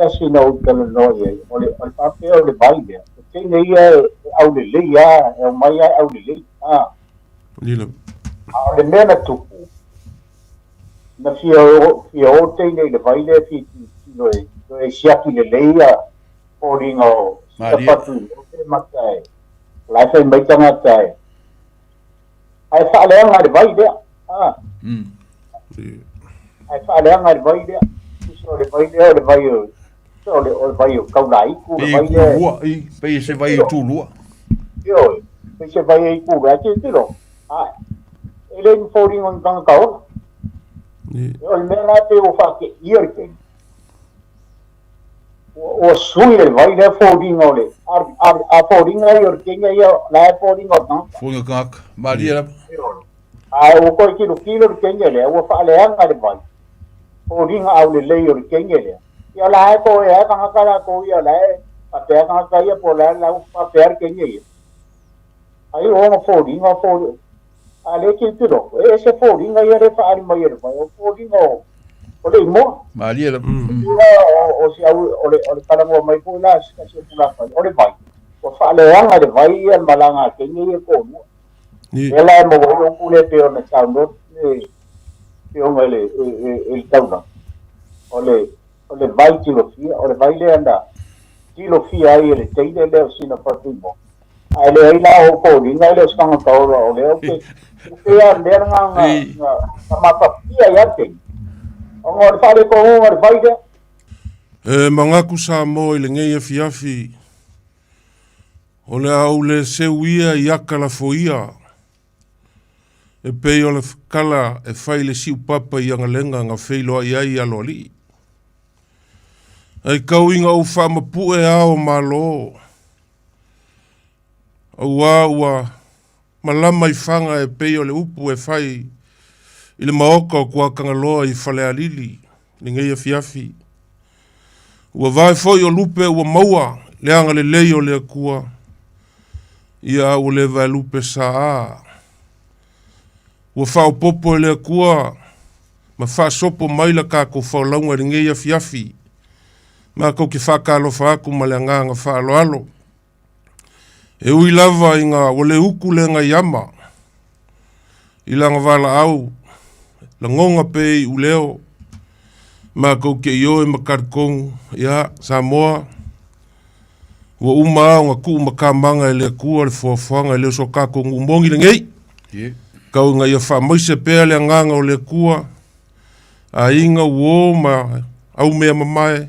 tasi na ou talanoa i ai, o le faapea o le vai lea, o teine ia e aulelei lava, e omai lava e aulelei. A o le mea na tupu, na fia o teine i le vai lea e fia tilotilo e toe siaki lelei ia foliga o sina fatu i le mata e, o la e fai mai tagata e, ae faaleaga le vai lea. Ae faaleaga le vai lea. Tusa o le vai lea o le vai o o le vai o Kaulaiku, le vai lea. Pei se vai i Tulua. Ioe, pei se vai i Tulua. Ae tilotilo, e le ni foliga o ni tagata ola. O le mea la pei ua faateia le taimi. Ua sui le vai lea foliga o le, a foliga ia o le Kenya ia, la e foliga o tagata. Foliga o tagata, malie lava. Ae ua toe tilotilo le teine lea, ua faaleaga le vai, foliga aulelei o le teine lea. Ia la e toe a tagata latou ia, la e faapea tagata ia po o le a la ua faapea le teine ia. Ai o ona foliga, foliga. A le tilotilo, e ese foliga ia le faaali mai e le vai, o foliga o le imoa. Malie lava. O si au, o le talanoa mai foi la se tasi o tulafale, o le vai. Ua faaleaga le vai ia le malaga a teine ia e toalua. Lea la e maua ai le upu lea pei ona saunoa le Afioga i le Taulaga, o le vai tilofia, o le vai lea na tilofia ai e le teine lea o sina fatuimoa. Ae leai la o foliga e le o se tagata ola, o lea ou te pei lava o le mea lena na matafia ai lava le teine, ona o le faaletonu o le vai lea. E manatu Samoa i lenei afiafi, O le a ou le seu ia i aka lafoia, e pei o le kala e fai le siupapa i agalega na feiloai ai aloalii. Ae tau ina ou faamapue ao o Malo, auā ua malama i faga e pei o le upu e fai i le maota o Tuatagaloa i Falealili lenei afiafi. Ua vae foi o lupe ua maua le agalelei o le Atua, ia a ua le vaelupe saa. Ua faaopoopo e le Atua ma faasopo mai la tatou faolauga i lenei afiafi. Matou te faatalofa atu ma le agaga faaaloalo. E ui lava ina ua le utu le gaiama i lana valaau, lagona pea i iuleo, matou te ioe ma talitonu, ia, Samoa, ua uma lava ona tuu matamaga e le Atua le foafoaga, e le o so tatou nuu moni lenei. Tau ina ia faamaise pea le agaga o le Atua, aiga, uo ma aumea mamae,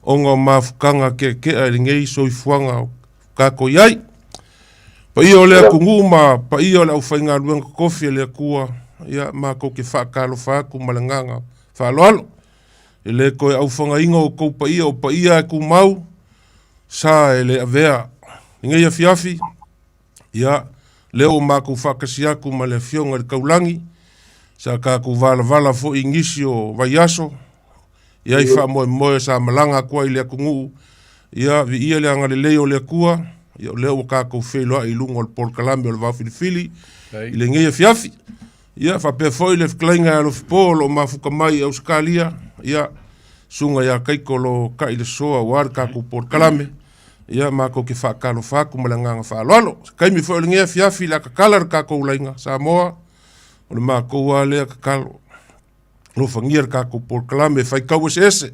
ona o mafutaga keakea i lenei soifuaga o tatou i ai. Paia o le atunuu ma paia o le aufaigaluega totofi a le Atua, ia matou te faatalofa atu ma le agaga faaaloalo. E le toe aufagaina outou paia, o paia e tumau, sa e le avea. Lenei afiafi, ia, lea ua matou faatasi atu ma le Afioga i le Taulagi, sa tatou valavala foi i nisi o vaiaso, i ai faamoemoe sa malaga atu ai i le atunuu, ia, viia le agalelei o le Atua, ia, o lea ua tatou feiloai i luga o le polokalame o le Vaofilifili i lenei afiafi. Ia, faapea foi le fetalaiga ia Alofipo o lo o mafuta mai i Ausetalia, ia, susuga ia Taito o lo o tai le soa aua le tatou polokalame. Ia, matou te faatalofa atu ma le agaga faaaloalo. Se taimi foi o lenei afiafi o le a tatala le tatou laina Samoa, o le matou lava lea tatalo. Alofagia le tatou polokalame e faitau eseese,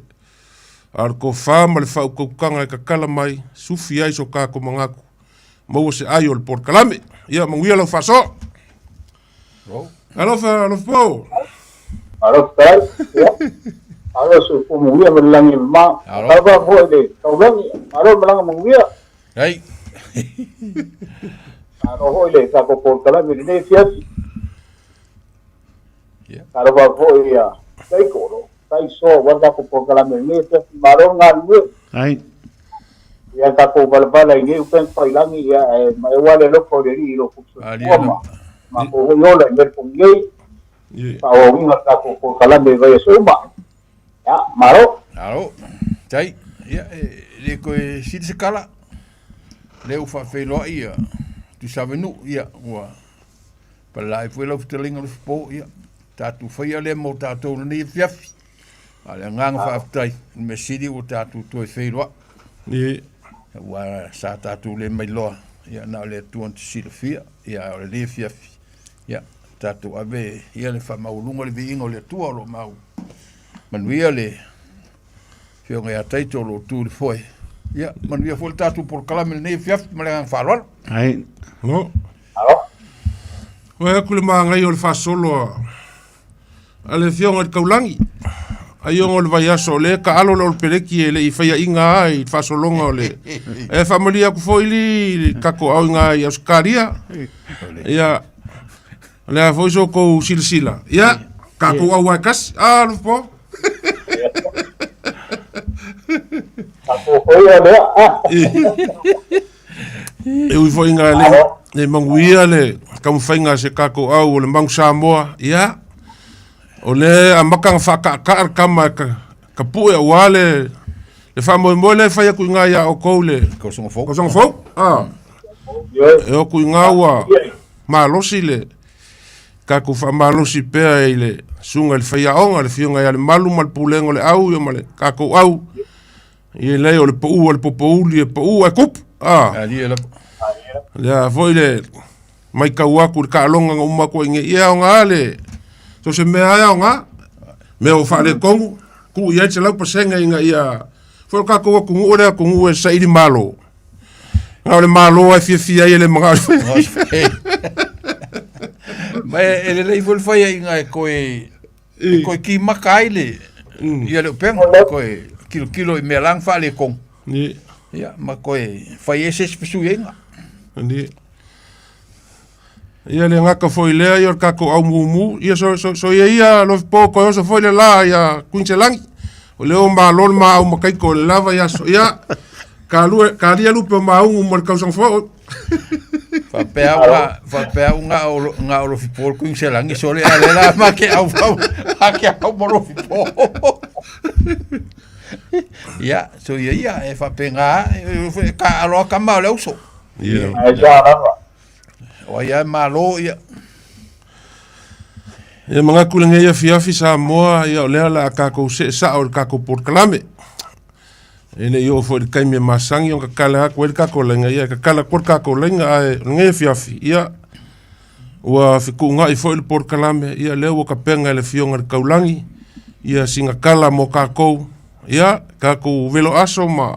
a o le tofa ma le faautautaga e tatala mai, sufi ai so tatou manatu, maua se ai o le polokalame. Ia, manuia lau faasoa. Alofa, alofa po. Alofa, ia. Alo soifua manuia ma le lagi e mama. Alofa foi le taulagi. Malo malaga manuia. Ai. Malo foi le tatou polokalame i lenei afiafi. Alofa foi ia Taiko o lo o taisoa aua le tatou polokalame i lenei afiafi. Malo le galulue. Ai. Ia tatou valavala i nei upega tafailagi, ia ae maeu lava le alofa o le Alii i lo outou soifua ma matou foi ola i Melbourne nei, faaauauina le tatou polokalame i vaiaso uma. Ia, malo. Malo. Tai, ia, e le toe sili se tala. Lea ua faafeiloai ia Tuisavenuu, ia, ua palalaai foi lau fetalaiga Lufipo, ia, tatou faia lea mo tatou i lenei afiafi. A o le agaga faafetai, o le mea sili ua tatou toe feiloai. Aua sa tatou le mailoa, ia na o le Atua na te silafia, ia a o lenei afiafi, ia tatou ave ia le faamaualuga i le viiga o le Atua o lo o mau manuia le Afioga ia Taito o lo o tu i le foe. Ia manuia foi le tatou polokalame i lenei afiafi ma le agaga faaaloalo. Ai. No. Ua aku le magaia o le faasolo a a le Afioga i le Taulagi. Ai ona o le vaiaso o lea e taalo le Olopeleki e le i faiaina lava i le faasologa o le... E faamalie atu foi li i le tatou aoina i Ausetalia. Ia, o le a foi so outou silasila. Ia, tatou au lava e tasi. A, Alofa. Tatou foi o lea. E ui foi ina le, le manuia le taumafaiga a se tatou au o le Manu Samoa, ia, o le amata na faataataa le tama e ka pue aua le, le faamoemoe lea e fai atu i ina ia outou le Tausaga fou. tausaga fou. Ah, e o atu i ina ua malosi le tatou faamalosi pea i le susuga i le faiaoga, le Afioga ia Lemalu ma le Pulega o le Au ia ma le tatou au. Ia lea o le pau a le popouli e pau ae kupu. Ah. Alia lava. Lea foi le maitau atu i le taaloga na uma atu ai nei. Ia aoga le so se mea lava e aoga. Mea o faaletonu, tuu i ai le 100% ina ia foi o le tatou atunuu o le atunuu e saili malo. Na o le malo lava e fiafia ai e le manao. Ma e lelei foi le faiaiga e toe E toe kimaka ai le ia le upega, toe tilotilo i mea la na faaletonu. Ia ma toe fai ai se isi fesuiaiga. Ia le gata foi lea ia o le tatou au mumu, ia so, so, so ia ia Lofipo toe oso foi le la ia Kuiniselagi. O lea ua malo le maau ma Taito i le la vaiaso. Ia, kalue, kalia lupe o Maaugu mo le tausaga fou. Faapea au na, faapea au na o na o Lofipo le Kuiniselagi sole a le la ma ke au au, ma ke au mo Lofipo. Ia, so ia ia e faapena e ka aloa kama o le uso. Ia. Ai sa lava. O ai a malo ia. Ia manatu lenei afiafi Samoa, ia o lea o le a tatou see sao i le tatou polokalame. E le i oo foi i le taimi e masani ona tatala atu ai le tatou laina, ia e tatala atu le tatou laina, ae o lenei afiafi, ia, ua fetuunai foi le polokalame, ia lea ua tapena e le Afioga i le Taulagi, ia sina tala mo tatou, ia, tatou velo aso ma,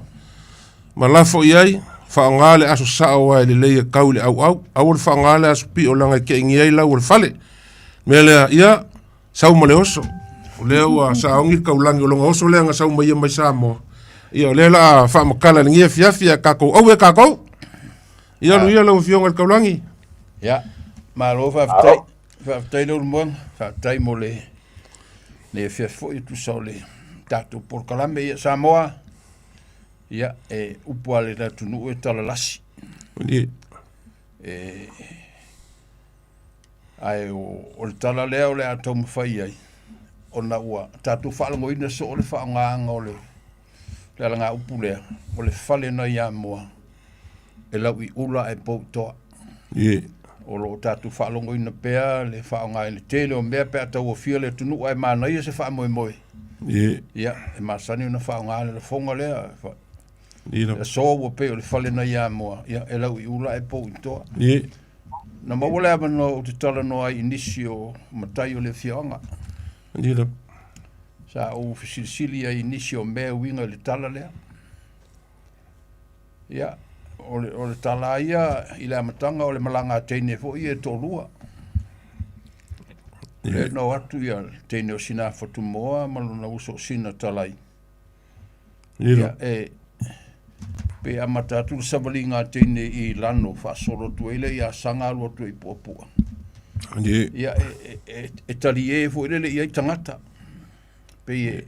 ma lafo i ai, faaaoga le aso sao aua e lelei e tau i le auau, aua le faaaoga le aso pio leaga e keegi ai lau o le fale. O le mea lea, ia, sau ma le oso. O lea ua saogi le taulagi o lona oso lea na sau mai ia mai Samoa. Ia o lea la a faamatala i lenei afiafi a tatou aue tatou. Ia alu ia lau Afioga i le taulagi. Ia, malo faafetai. Faafetai Leulumoega, faafetai mo le le afiafi foi e tusa o le tatou polokalame. Ia Samoa, ia e upu a le atunuu e talalasi. Ia. E Ae o le tala lea o le a taumafai ai, ona ua tatou faalogoina soo le faaaogaina o le alagaupu lea, o le fale nai Amoa e lau i ula ae pou i toa. O lo o tatou faalogoina pea le faaaoga i le tele o mea pe a tauofia le atunuu ae manaia se faamoemoe. Ia, e masani ona faaaoga le lafoga lea. Le aso ua pei o le fale nai Amoa, ia, e lau i ula ae pou i toa. Na maua le avanoa ou te talanoa ai i nisi o matai o le afioaga. Sa ou fesilisili ai i nisi o mea e uiga i le tala lea. Ia, o le, o le tala ia i le amataga o le malaga a teine foi ia e toalua. Lea na o atu ia le teine o Sina Fatumoa ma lona uso o Sina Talai. Ia, e, pe amata atu le savaliga a teine i Lano faasolo atu ai lea ia Saga alu atu ai i Puapua. Ia, e, e, e, e talie foi lele i ai tagata. Pei e,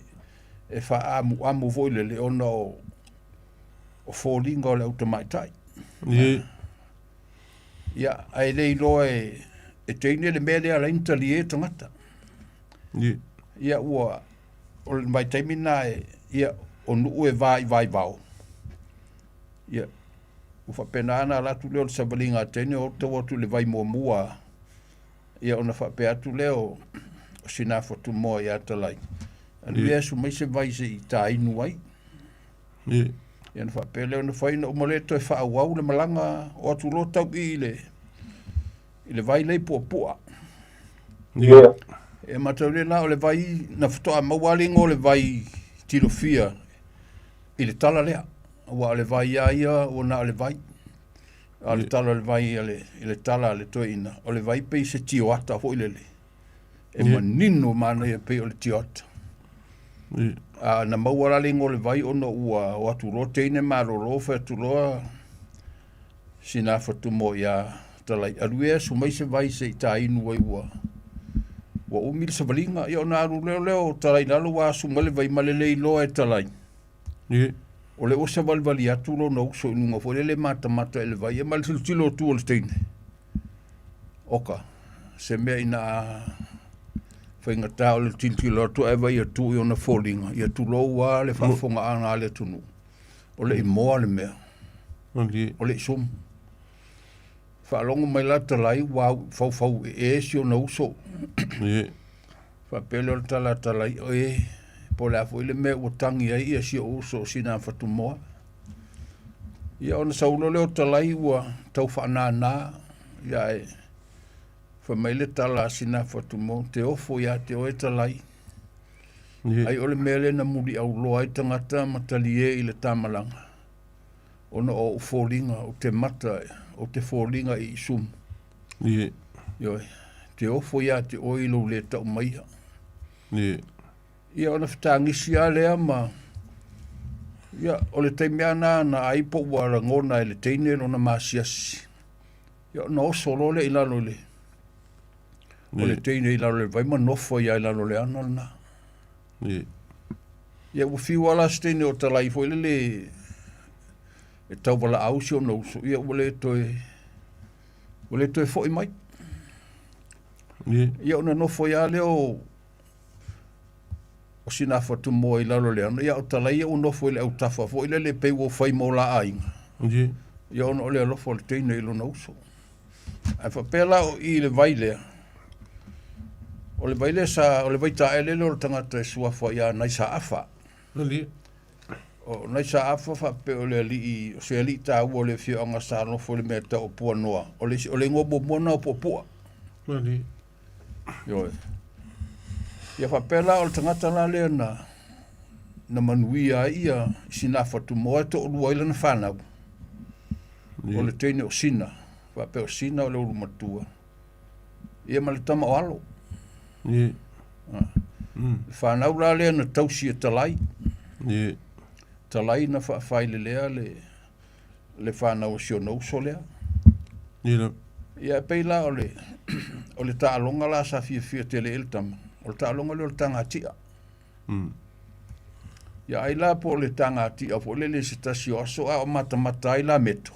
e faaamuamu foi lele ona o, o foliga o le au tamaitai. Ia, ae le iloa e, e teine le mea lea ala ai ona talie tagata. Ia, ua, o le vaitaimi lena e, ia, o nuu e va i vaivao, ia, ua faapena ona ala atu lea o le savaliga a teine o tau atu i le vai muamua, ia ona faapea atu lea o, o Sinafuatumoa ia Talai, Alu e asu mai se vai se i tāinu ai. Ia na faapea lea ona fai na uma lea toe faaauau le malaga o atu loa tau i i le i le vai lea i Puapua. Ia. E mataulia la o le vai na faatoa maua lava le igoa o le vai tilofia i le tala lea. Aua o le vai lava ia ua na o le vai. A o le tala o le vai i le tala a le toeaina, o le vai pei se tioata foi lele. E manino manaia pei o le tioata. A na maua la le igoa o le vai ona ua o atu loa teine malolo fai atu loa sina Fatumoa iā Talai, alu e asu mai se vai se i tāinu ai ua ua umi le savaliga. Ia ona alu lea lea o Talai i lalo ua asu mai le vai ma le le iloa e Talai. O lea ua savalivali atu lona uso i luga foi lele matamata i le vai, ia ma le tilotilo atu o le teine. Oka, se mea ina a faigata o le tilotilo atu ae vaai atu i ona foliga, ia tulou lava le faafofogaaga a le atunuu. O le i moa le mea, o le i sumu. Faalogo mai la Talai ua faufau ee si ona uso. Faapea lea o le tala a Talai, e, po o le a foi le mea ua tagi ai ia si ou uso o Sina Fatumoa. Ia ona sau loa lea o Talai ua tau faanānā, ia ae fai mai le tala a Sina Fatumoa, te ofo ia te oe Talai. Ai o le mea lea na muliauloa ai tagata ma talie i le tamalaga, ona o ou foliga, ou te mata, ou te foliga i isumu. Ioe, te ofo ia te oe i lou le tau maia. Ia ona fetagisi lava lea ma ia o le taimi lava lena na ai po ua lagona e le teine lona masiasi. Ia ona oso loa lea i lalo i le o le teine i lalo i le vai ma nofo ai lava i lalo o le ana lena. Ia ua fiu lava la se teine o talai foi lele e tauvalaau si ona uso, ia ua le toe ua le toe foi mai. Ia ona nofo ai lava lea o o sina Fatumoa i lalo o le ana, ia o Talaia ua nofo i le autafa foi lele pei ua fai mo la aiga. Ia ona o le alofa o le teine i lona uso. Ae faapea la o i le vai lea, o le vai lea sa, o le vai taele lea o le tagata e suafa ia Naisaafa. O Naisaafa faapea o le alii, o se alii taua o le afioaga sa nofo i le mea tau o Puanoa. O le, o le igoa muamua lena o Puapua. Ioe. Ia faapea la o le tagata la lea na na manuia ai ia Sina Fatumoa e toalua ai lana fanau. O le teine o Sina, faapea o Sina o le ulu matua. Ia ma le tama o Alo. Le fanau la lea na tausi e Talai. Talai na faafailelea le le fanau o si ona uso lea. Ia e pei la o le o le taaloga la sa fiafia tele ai le tama, o le taaloga lea o le tagatia. Ia ai la po o le tagatia foi lele i se tasi o aso a o matamata ai la meto.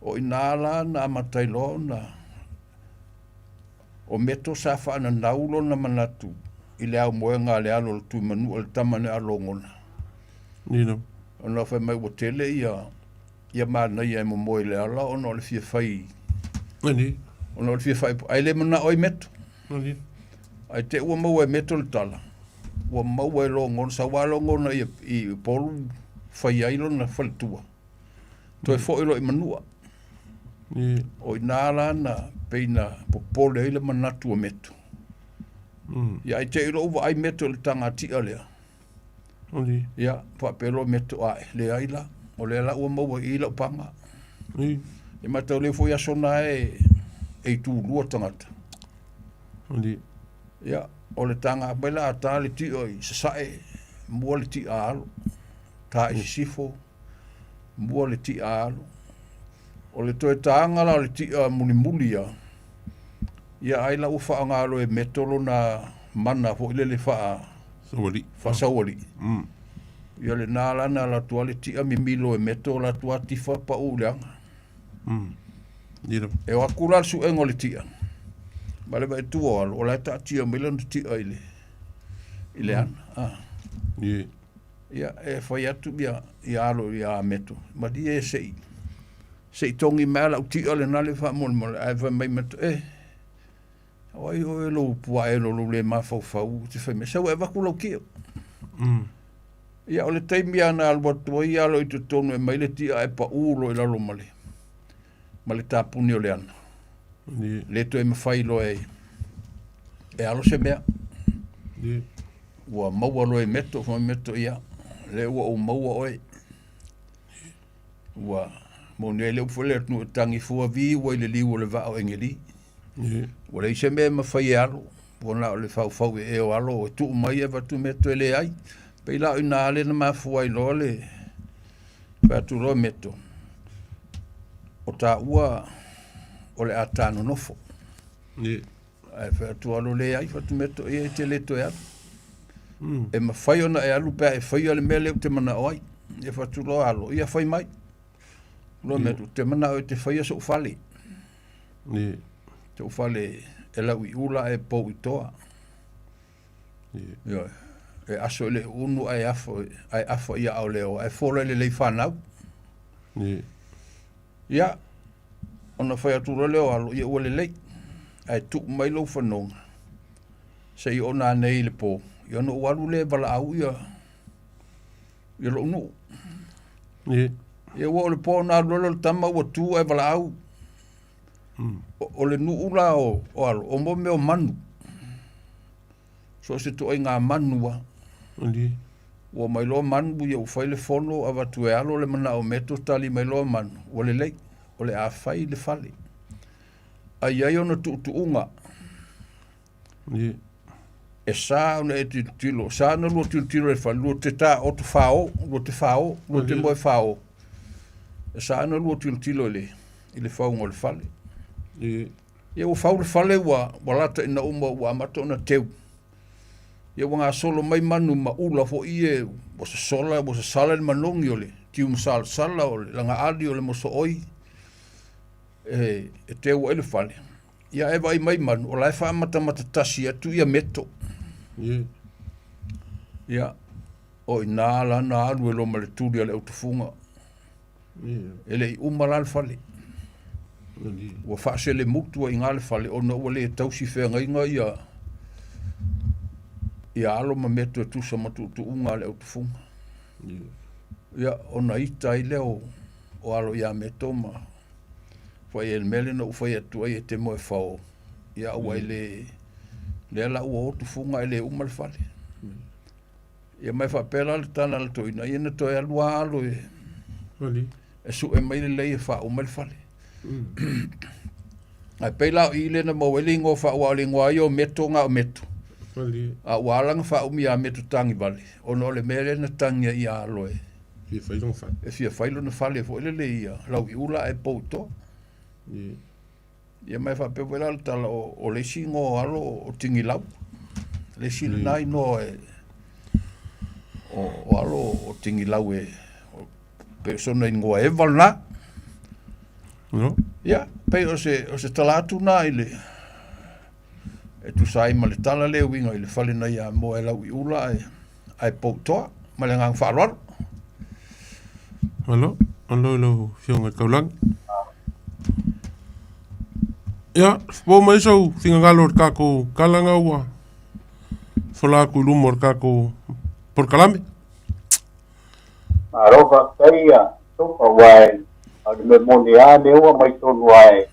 O i ina la na amata ai loa ona o meto sa faananau lona manatu i le aumoega a le alo o le Tuimanua, le tama na a Logona. Ona fai mai ua tele ia ia manaia e momoe i le ala ona o le fia fai ona o le fia fai ae le manao ai meto. Ae te ua maua e meto le tala, ua maua e Logona, sau lava Logona i i Upolu fai ai lona faletua. Toe foi loa i Manua. O i ina la na pei na popole ai le manatu o Meto. Ia ae te i loa ua vaai Meto i le tagatia lea. Ia faapea loa Meto, ae, leai la, o lea la ua maua i i lau paga. E mataulia foi aso na e e itulua tagata. Ia, o le taga mai la a ta le ti'a i Sasae, mua le ti'a a Alo, ta i Sisifo, mua le ti'a a Alo. O le toe tāga la o le ti'a mulimuli ia, ia ai la ua faaaoga loa e Meto lona mana foi lele faa Saualii. faasaualii. Ia lena la na alu atu ai le ti'a mimilo e Meto alu atu lava tifa pau i le aga. E o atu la le suega o le ti'a ma le vaai atu o Alo, o la e taatia mai lana ti'a i le i le ana. Ah. Ia, e fai atu ia, ia Alo ia Meto, malie se i, se i togi mai lava lau ti'a lena le faamolemole. Ae fai mai Meto, e, O ai oe lou puaelo lou le mafaufau e te fai mai, sau e avatu lau tio. Ia o le taimi lava na alu atu ai alo i totonu e aumai le tia ae pau loa i lalo ma le ma le tapuni o le ana. Le toe mafai loa e e alo se mea. Ua maua loa e meto, fai mai meto ia, lea ua ou maua oe. Ua moni ai le upu foi lea atunuu e tagi fua vi ua i le liu o le vaa o Egeli. Ua leai se mea e mafai e alo, ua na o le faufau ee o alo e tuu mai e avatu meto e leai. Pei la o i ina lea na mafua ai loa le fai atu loa meto, o taua o le a ta nonofo. Ae fai atu alo leai, fai atu meto ia e te le toe alu. E mafai ona e alu pe a e faia le mea lea ou te manao ai. Ia fai atu loa alo, ia fai mai. Loa meto, ou te manao e te faia so'u fale. So'u fale e lau i ula ae pou i toa. Ioe. E aso i le unu ae afo, ae afa i aao leo, ae fola i le lei fanau. Ia, ona fai atu loa lea o alo, ia ua lelei, ae tuu mai lou fanoga, se i oo nanei i le po, ia ona ou alu lea e valaau ia, ia lou nuu. Ia ua o le po ona alu loa lea o le tama ua tu ae valaau. O le nuu la o, o alo, o mo mea o manu. So o se ituaiga manu lava. Ua omai loa manu, ia ua fai le fono, avatu e alo le manao o meto, tali mai loa manu, ua lelei, o le a fai le fale. Ae i ai ona tuutuuga. E sa ona e tilotilo, sa ona lua tilotilo i le fale, lua te taoto fao, lua te fao, lua te moe fao. E sa ona lua tilotilo i le, i le fauga o le fale. Ia ua fau le fale ua, ua lata ina uma ua amata ona teu. Ia ua gasolo mai manu ma ula foi e ua sosola, ua sasala le manogi o le tiumasalasala, o le lagaali, o le mosooi e, e teu ai le fale. Ia ae vaai mai manu, o la e faamatamata tasi atu ia meto. Ia, o i ina la na alu e loa ma le tuli a le autufuga. E le i uma la le fale. Ua faaselemutu ai i ina le fale ona ua le tausi feagaiga ia ia alo ma meto e tusa ma tuutuuga a le autufuga. Ia ona ita ai lea o, o alo ia meto ma fai ai le mea lea na ou fai atu ai e te moe fao, ia ua e le lea la ua o tufuga e le uma le fale. Ia ma e faapea la le tala a le toeaina, ia na toe alu lava alo e, e sue mai le lei e faauma le fale. Ae pei la o i lea na maua ai le igoa faaua, o le igoa ia o Meto na o Meto. A ua ala ona faaumi ia Meto Tagivale, ona o le mea lea na tagi ai ia alo e, fia fai lona fale. E fia fai lona fale foi lele ia lau i ula ae pou i toa. Ia ma e faapea foi la le tala o, o le isi igoa o alo o Tigilau. Le isi lena igoa e, o, o alo o Tigilau e, o, pei o sona igoa eva lena. No. Ia, pei o se, o se tala atu na i le, e tusa ai ma le tala lea e uiga i le fale nai Amoa e lau i ula ae, ae pou toa. Ma le agaga faaaloalo. Malo, malo i lau Afioga i le Taulagi. Ia, po mai sou finagalo o le tatou tala na ua fola atu i luma o le tatou polokalame. Malo faafetai ia Tofa aua o le mea moni lava lea ua aumai tonu lava e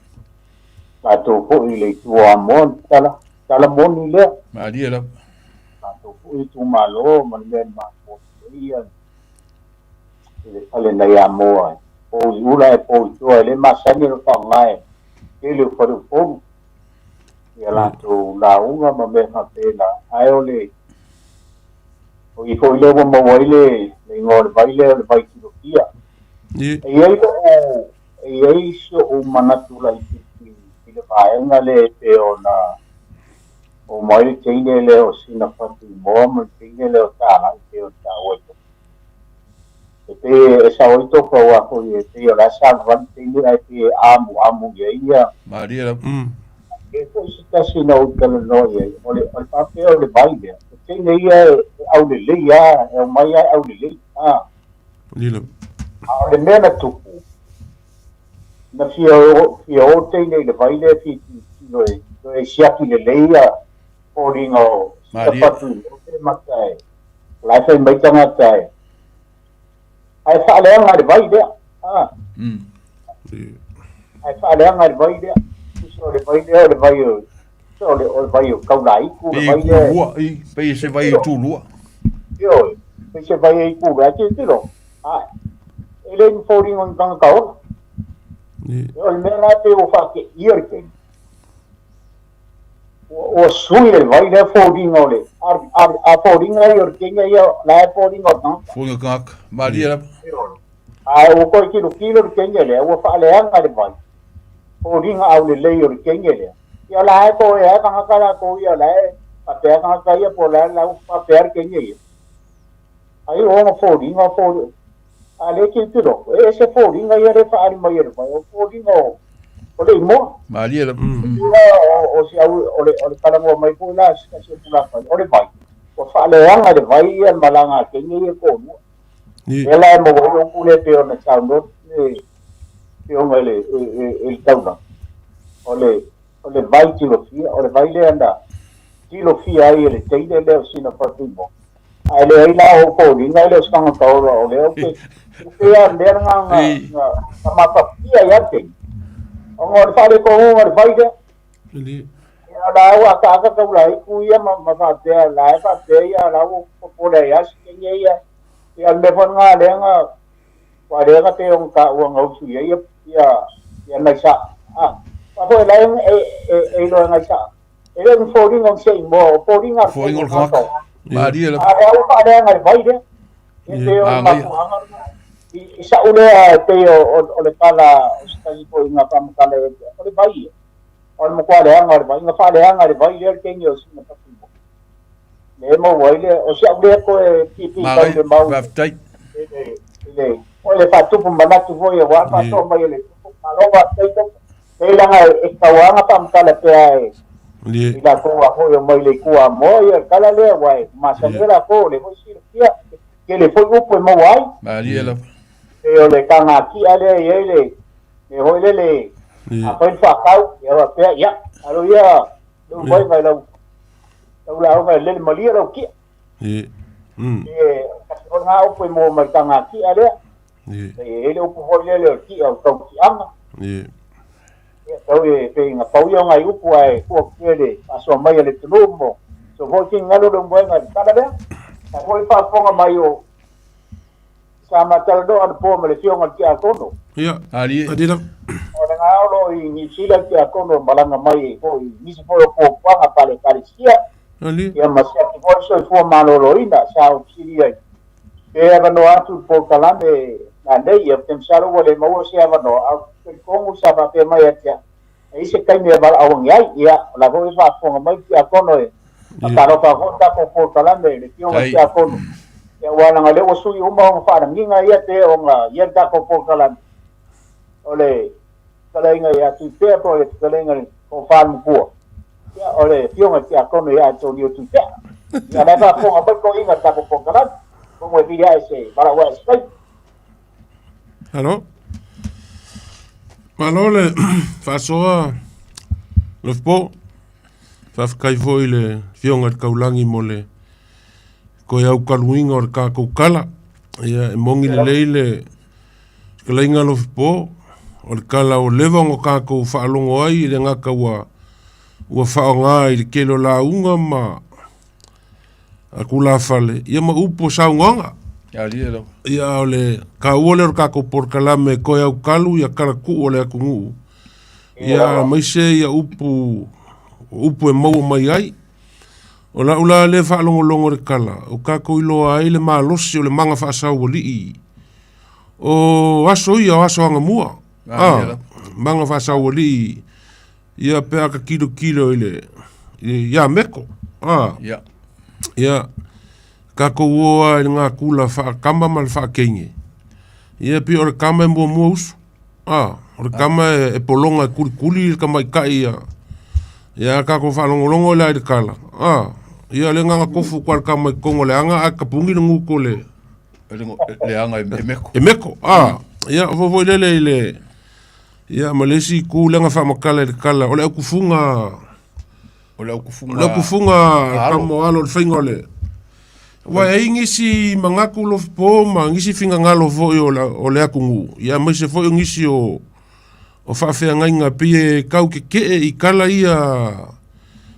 tatou foi i le itu o Amoa le tala, tala moni lea. Malie lava. Tatou foi itumalo ma le mea na mafua ai ia i le fale nai Amoa e pou i ula ae pou i tua e le masani ona faaaoga e tele o faleupolu ia latou lauga ma mea faapena ae o le o i foi lea ua maua ai le le igoa o le vai lea o le vai tilofia. E i ai lou e i ai so'u manatu laitiiti i le vaega lea e pei ona oo mai le teine lea o sina Fatuimoa ma le teine lea o Talai pei ona taua i Tofa. E pei e sao ai Tofa aua foi e pei o la e savavali teine ae pei e amuamu i ai ia. Malie lava. E foi se tasi na ou talanoa i ai, o le, o le faapea o le vai lea, o teine ia e, e aulelei lava, e aumai lava e aulelei. A. Malie lava. A o le mea na tupu, na fia o, fia o teine i le vai lea e fia tilotilo e toe siaki lelei ia foliga o Malie. Fatuimoa pe mata e o la e fai mai tagata e ae faaleaga le vai lea a ae faaleaga le vai lea tusa o le vai lea o le vai o o le o le vai o Kaulaiku le Pei vai lea tulua, i, pei se vai e tulua. Ioe, pei se vai e i kula e tilotilo a e le ni foliga o ni tagata ola. O le mea la pei ua faateia le taimi ua sui le vai lea foliga o le a foliga ia o le Kenya ia la e foliga o le tagata. Foliga tagata. Malie lava. Ae ua toe tilotilo le Kenya lea ua faaleaga le vai foliga aulelei o le Kenya lea. Ia la e toe a tagata latou ia la e faapea tagata ia po o le a la ua faapea le Kenya ia. Ai o ona foliga foliga a lea e tilotilo e ese foliga ia lea e faaali mai e le vai o foliga o o le imoa. Malie lava. O si au o le o le talanoa mai foi la se tasi o tulafale o le vai ua faaleaga le vai ia le malaga a Kenya ia e toalua. Lea la e maua ai le upu lea e pei ona saunoa le afioga i le i le taulaga o le o le vai tilofia o le vai lea na tilofia ai e le teine lea o sina Fatuimoa ae leai la o foliga e le o se tagata ola o lea ou te pei lava o le mea lena na matafia ai lava le teine ona o le faaletonuga o le vai lea. Ia la ua akaaka taulaiku ia ma faapea la e faapea ia la ua popole ai lava si teine ia. Ia o le mea foi lena lea na ua lea na pei ona taua na usu i ai ia ia nai sa a aua foi la e e iloa e nai sa e le o ni foliga o ni seimoa o foliga a le Foliga o le tagata. Malie lava. A lea ua faaleaga i le vai lea. Ia pei o le Manaia. mafuaaga lena i sa'u lea e pei o le tala o se tasi foi na faamatala ia te au o le vai ia. O le matua leaga o le vai, na faaleaga e le vai lea le teine o sina Fatuimoa. Lea e maua ai le, o si au lea toe piipii tau Manaia, le mau faafetai. i le, i le, o le faatupu manatu foi aua le faasoa mai e le tupu. Malo faafetai Tofa. Pei leaga e tatau lava ona faamatala pea e i latou a foi o mai le itu Amoa ia le tala lea aua e masani ai latou o lea foi e silafia tele foi upu e maua ai. Malie lava. Pei o le tagatia lea e i ai le mea foi lele afai le faatau ia faapea ia alo ia lou vaivai i lau lau lauga e lele malie lau kia. E kasi foi lena upu e maua mai le tagatia lea. E i ai le upu foi lele o le kia o le tautiaga. Ia tau e pei na pau ia o nai upu ae tuu atu pea i le faasoa mai a le atunuu mo so foi finagalo le moega i le tala lea. Ae foi le faafofoga mai o Sa ma talanoa anapo ma le Afioga i le Tiakono. Ia, Alie. Alie lava. O le gaolo i Niu Sila le Tiakono malaga mai foi i nisi foi o puapuaga pale Ekalesia. Alie. Ia ma siaki foi le soifua maloloina sa ou fesili ai pe avanoa atu le polokalame nanei. Ia ou te masalo ua le maua se avanoa ae ou te talitonu sa faapea mai ia te au e i ai se taimi e valaau ane ai. Ia o la foi e faafofoga mai le Tiakono e faatalofa foi le tatou polokalame i le Afioga i le Tiakono. Ia aua leaga o lea ua sui uma ona faalagiga ia pe ona i ai le tatou polokalame o le fetalaiga ia Tuipea po o le fetalaiga i le Tofa le Matua. Ia o le Afioga i le Tiakono ia Antonio Tuipea. Ia o la e faafofoga mai toeaiina i le tatou polokalame. Atonu e vili ae se valaau ae se taimi. Malo. Malo le faasoa Lofipo. Faafetai foi i le Afioga i le Taulagi mo le toe aukaluina o le tatou tala. Ia, e moni lelei le fetalaiga Lofipo, o le tala ua leva ona tatou faalogo ai, e le gata ua ua faaaoga i le tele o lauga ma a tulafale, ia ma upu o saunoaga. Ia, o le taua lea o le tatou polokalame e toe aukalu ia talatuu o le atunuu, ia aemaise ia upu, upu e maua mai ai. O lau la lea faalogologo i le tala, o tatou iloa ai le malosi o le maga faasaualii. O aso ia, o aso agamua. Ah, maga faasaualii ia pe a ta tilotilo i le ia meko. Ah. Ia tatou o lava i le gakula faakama ma le faateine. Ia pei o le tama e muamua usu. A, o le tama e pologa e kulikuli le tamaitai ia. Ia a tatou faalogologo la i le tala. A, ia le agaga tofu kwa le tama i totonu o le aga ae tapuni le gutu o le Le aga e meko. E meko. A, ia foi lele i le. Ia ma le isi itu lea na faamatala i le tala, o le aukufuga O le aukufuga o le aukufuga kamo alo o le faiga o le aua e i ai nisi manatu lofipo ma nisi finagalo foi o le, o le atunuu, ia aemaise foi o nisi o o faafeagaiga e pei e tau tetee i tala ia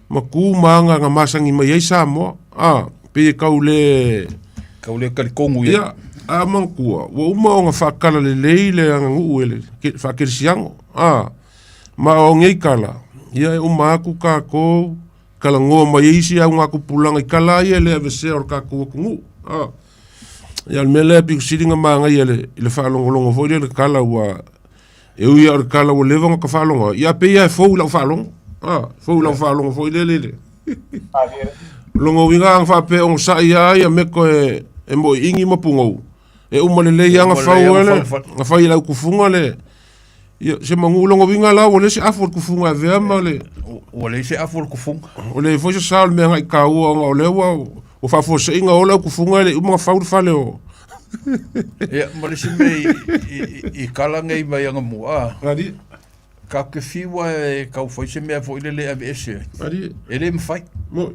ma tu ma aga na masani mai ai Samoa, a, pei e tau le Tau le talitonu i ai. Ia, a manatua, ua uma ona faatala lelei le aganuu e le faakerisiano, a, ma o nei tala, ia e uma atu tatou talanoa mai ai isi augatupulaga i tala lava ia e le aveesea o le tatou atunuu, a. Ia o le mea lea e pito sili ona manaia i le faalogologo foi lea i le tala ua e ui lava o le tala ua leva ona ta faalogo ai, ia pei lava e fou i lau faalogo, a, fou i lau faalogo foi lele i le lona uiga ana faapea e onosai lava ia mea toe e moiini ma pugou, e uma lelei lava ona fau ai le, ona fai e le autufuga le, ia se manu, lona uiga la ua leai se afu o le tufuga e avea ma le Ua leai se afu o le tufuga. Ua leai foi se sao o le mea agai taua ona o lea ua ua faafuasei ona o le autufuga e le i uma ona fau le fale o Ia, ma le isi mea i, i, i, i kala nei mai Agamua, a, Ali, tatou te fiu lava e tau fai se mea foi lele e aveese ai. ali, E le mafai, moi.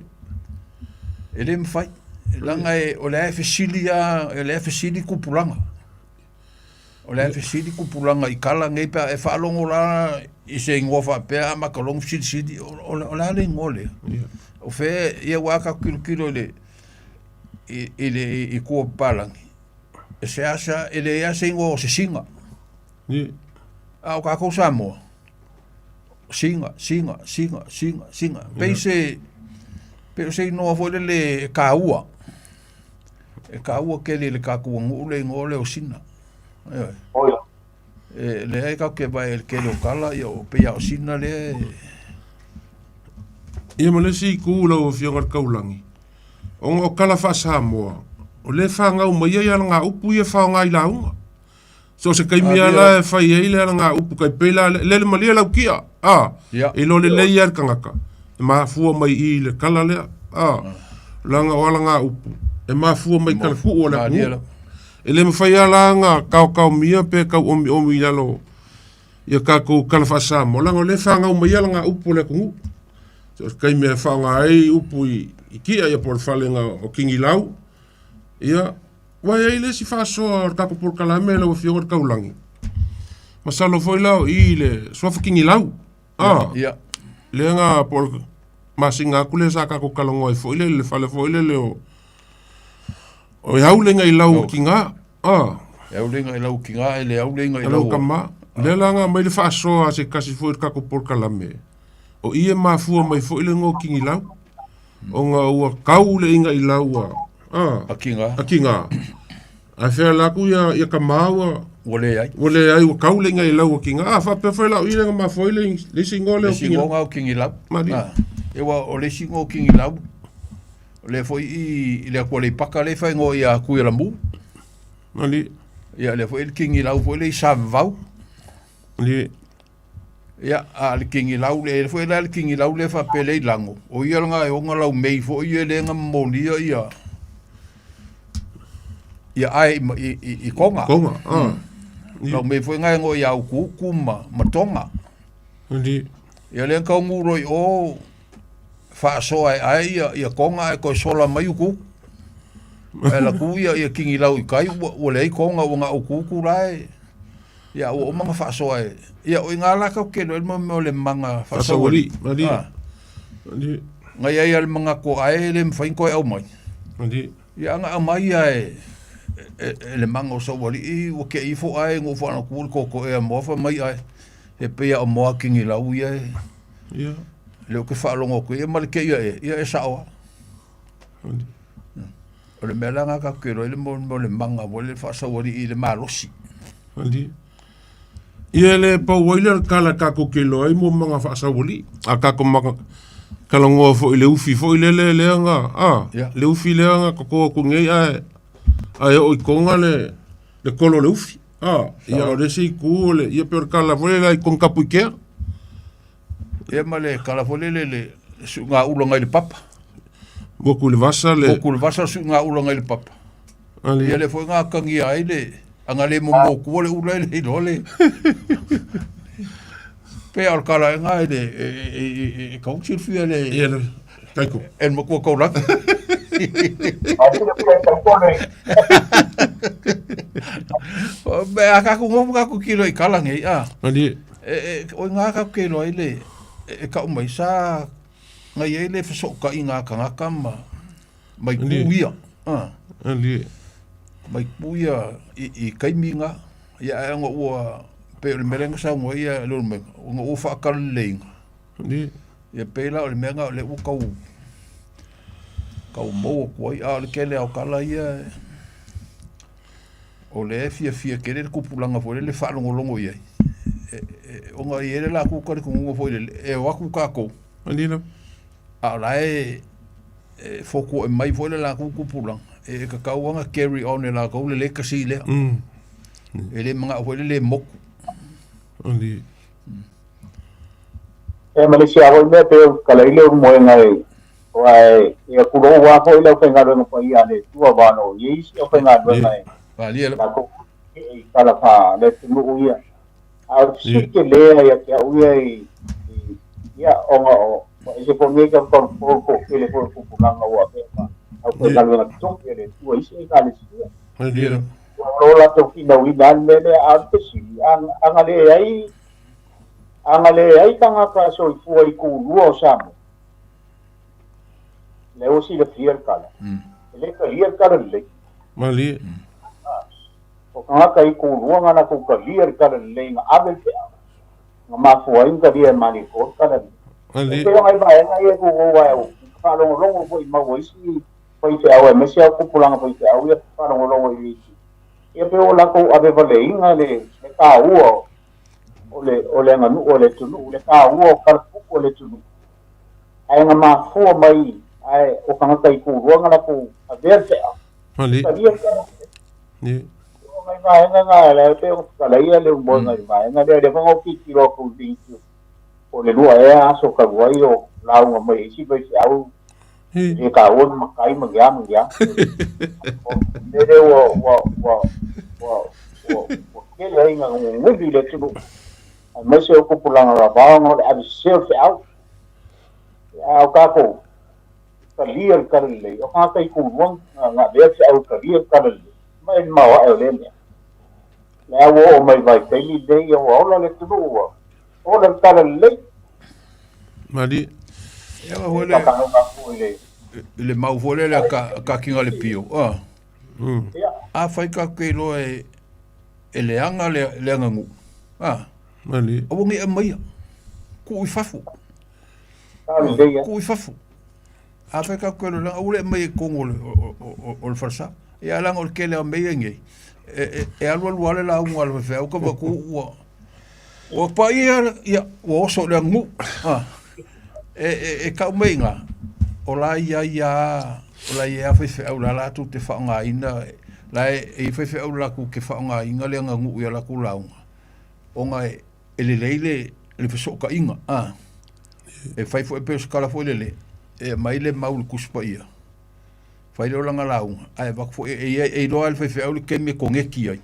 e le mafai. Leaga e, o lea e fesili lava, o lea e fesili tupulaga. O le a fesili tupulaga i kala nei pe a e faalogo la i se igoa faapea a mata logo fesilisili o le a le igoa lea? O fea ia aua a tatou tilotilo i le i le i tua o papalagi e seasea e leai lava se igoa o se siga. A o tatou Samoa, siga, siga, siga, siga, siga. Pei se pei o se igoa foi lele e taua. E taua tele i le tatou aganuu le igoa lea o Sina. Ioe. E leai tatou te vaai i le tele o tala, ia o pei lava o Sina lea e... Ia ma le isi itu lau Afioga i le Taulagi, ona o tala faa-Samoa, o lea e fanau mai ai alagaupu ia e faaaoga i lauga. So o se taimi lava la e fai ai le alagaupu tai pei la lele malie lau kia, a, e iloa lelei lava e le tagata, e mafua mai i i le tala lea, a, leaga o alagaupu e mafua mai i talatuu o le atunuu. E le mafai lava la ona taotaomia pe tau omiomi i lalo ia tatou tala faa-Samoa, leaga o lea e fanau mai alagaupu o le atunuu. So o se taimi e faaaoga ai upu i kia ia po o le falega o Tigilau, ia, Ua i ai le isi faasoa o le tatou polokalame lau Afioga i le Taulagi, masalo foi la o i i le suafa Tigilau, a, Ia. lea na po o le masina atu lea sa tatou talanoa ai foi lele i le fale foi lele o o e au le iga i lau o tiga, a. E au le iga i lau o tiga e le au le iga i lau o tama. Lea la na aumai le faasoa a se tasi foi o le tatou polokalame, o i e mafua mai foi le igoa o Tigilau. Ona ua kau le iga i lau a, a, A kiga. a kiga. Ae fea la atu ia, ia tama ua, Ua leai. ua leai, ua kau le iga i lau a kiga. A, faapea foi la o i le na mafua ai le, le isi igoa lea o isi igoa na o Tigilau. Malie. A, e ua o le isi igoa o Tigilau, o lea foi i, i le atu Aleipata lea e faaigoa ia Tuialamu. Malie. Ia lea foi le Tigilau foi lea i Savavau. Malie. Ia, a o le tigilau lea, e foi la le tigilau lea faapea lea i lago, o ia lena e ona lau mei foi ia lea na momolia ia ia ae i, i, i, i Tonga. Tonga, ah. Lau mei foi na e ngoe ia Ukuuku ma, ma Tonga. Ndi. Ia lea na tau i o faasoa e ae ia, ia Tonga ae toe sola mai Ukuuku. Ae laku ia, ia tigilau i tai, ua, ua leai Tonga ua na Ukuuku la e. Ia, ua uma ona faasoa e... Ia, o i ngā la kau kelo e mo mea o le manga faasauali. Malie. Ah. Malie. Ngai ai a le manga ko ae le mawhai koe au mai. Malie. Ia, anga au mai ia e, e, e le manga o sauali i ua ke ifo ae ngō whaana ku le koko e a moa wha mai ae. E pe ia o moa kingi lau ia e. Ia. Le o ke whaalongo koe ia ma le ke ia e, ia e saoa. Malie. O le mea la nga ka kelo le mo mo le manga mo le faasauali i le malosi. Ali. Ia le pau ai le kala kako kelo ai mo manga faasauali. A kako manga kala ngoa foi le ufi foi le le le nga a Yeah. le ufi le nga ko ko ngei a a e o i konga le le kolo le ufi. A ia o le si ku le ia pe o le kala foi le i kong kapu i kea. Ia ma le kala foi le le le suʻuga ula ngai le papa. Moku le vasa le Moku le vasa suʻuga ula ngai le papa. Ali. Ia le foi ngā kangia ai le anga le momoku le ula le iloa le. Pe o le kalaega e le e kau silafia le Ia le taiko. E le matua taulagi. A kakou nofo ma kakou kilo i kala nei a. Malie. E o iga kakou ke iloa ai le e kau mai sa na i ai le fesootaiga a tagata ma ma itu ia. A. Malie. Ma itu ia i taimi na. Ia ae ona ua pei o le mea lea na saunoa ai ia Leulumoega, ona ua faatalaleleiga. Ia pei la o le mea lena o lea ua tau tau maua atu ai, a o le tele lava o tala ia o lea e fiafia tele le tupulaga foi lele e faalogologo i ai, ona e i ai le latou talitonuga foi lele, e o atu tatou, a o la e e fotuoe mai foi le latou tupulaga, e tatau lava ona carry on e latou le legacy lea. E le manao foi le le motu. Ia ma le isi lava foi mea pei o talai le ulumoega e aua e ia tulou lava foi le aufaigaluega paia a le Atua aua o lo o i ai isi aufaigaluega e Malie lava. latou i tala faa le atunuu ia. A o le fesili tele ia te au ia i ia ona o ua ese foi nei tautaupo toatele foi o tupulaga ua avea ma aufaigaluega totofi a le Atua i isi Ekalesia. Malie lava. Ua o latou finauina lava le mea lea, a o le fesili, a na leai a na leai tagata soifua i tulua o Samoa, lea ua silafia le tala, e le talia le tala lelei. Malie. O tagata i tulua na latou talia le tala lelei na ave le feau, na mafua ai ona talia e Malietoa le tala lelei. Malie. E pei o nai vaega ia e tuuou ae ou faalogologo foi i mau a isi faifeau aemaise lava tupulaga faifeau ia faalogologo i itu. Ia pei ua latou avevaleina le taua o le o le aganuu a le atunuu, le taua o kalapuku a le atunuu. Ae na mafua mai ae o tagata i tulua na latou avea le feau. Malie. Talia le tala. Ie. O nai vaega na la e pei ona fetalai le moega i le vaega lea, lea foi na ou tilotilo atu i le YouTube. Po o le lua ea aso talu ai o lauga mai ai isi faifeau Ie. e le taua ni matai ma ni a ma ni a. O le mea lea ua ua ua ua ua ua tele ai ina guguli i le atunuu aemaise o tupulaga lava ona o le avesese o le feau. A o tatou talia le tala lelei, o tagata i tulua na avea le feau e talia le tala lelei, ma e maoae o lea mea. Lea ua oo mai i le vaitaimi lenei, ua ola le atunuu, ua ola le tala lelei. Malie. Ia foi E le faatalofa atu i le i le mau foi lea ka kakiga le pio. Ah. Ia. Afai tatou te iloa e e leaga le le aganuu. Ah. Malie. Aua ne i aumaia. Tuu i fafo. Tala lelei lava. Tuu i fafo. Afai tatou te iloa leaga, aua le aumaia i totonu o le o o le falesa. Ia leaga o le tele o mea ia nei, e e alu alu lava le lauga a le faifeau ka avatu ua ua paia ia ua oso i le aganuu. Ah. E e e tau mai i ina, o la e i ai lava, o la e i ai lava faifeau la latou te faaaogaina, la e i ai faifeau latou te faaaogaina le aganuu i a latou lauga, ona e e lelei le le fesootaiga a. E fai foi pei o se tala foi lele, e aumai le mau i le Tusi Paia, fai lea o lana lauga, ae avatu foi e i ai e iloa lava e le faifeau le taimi e koneti ai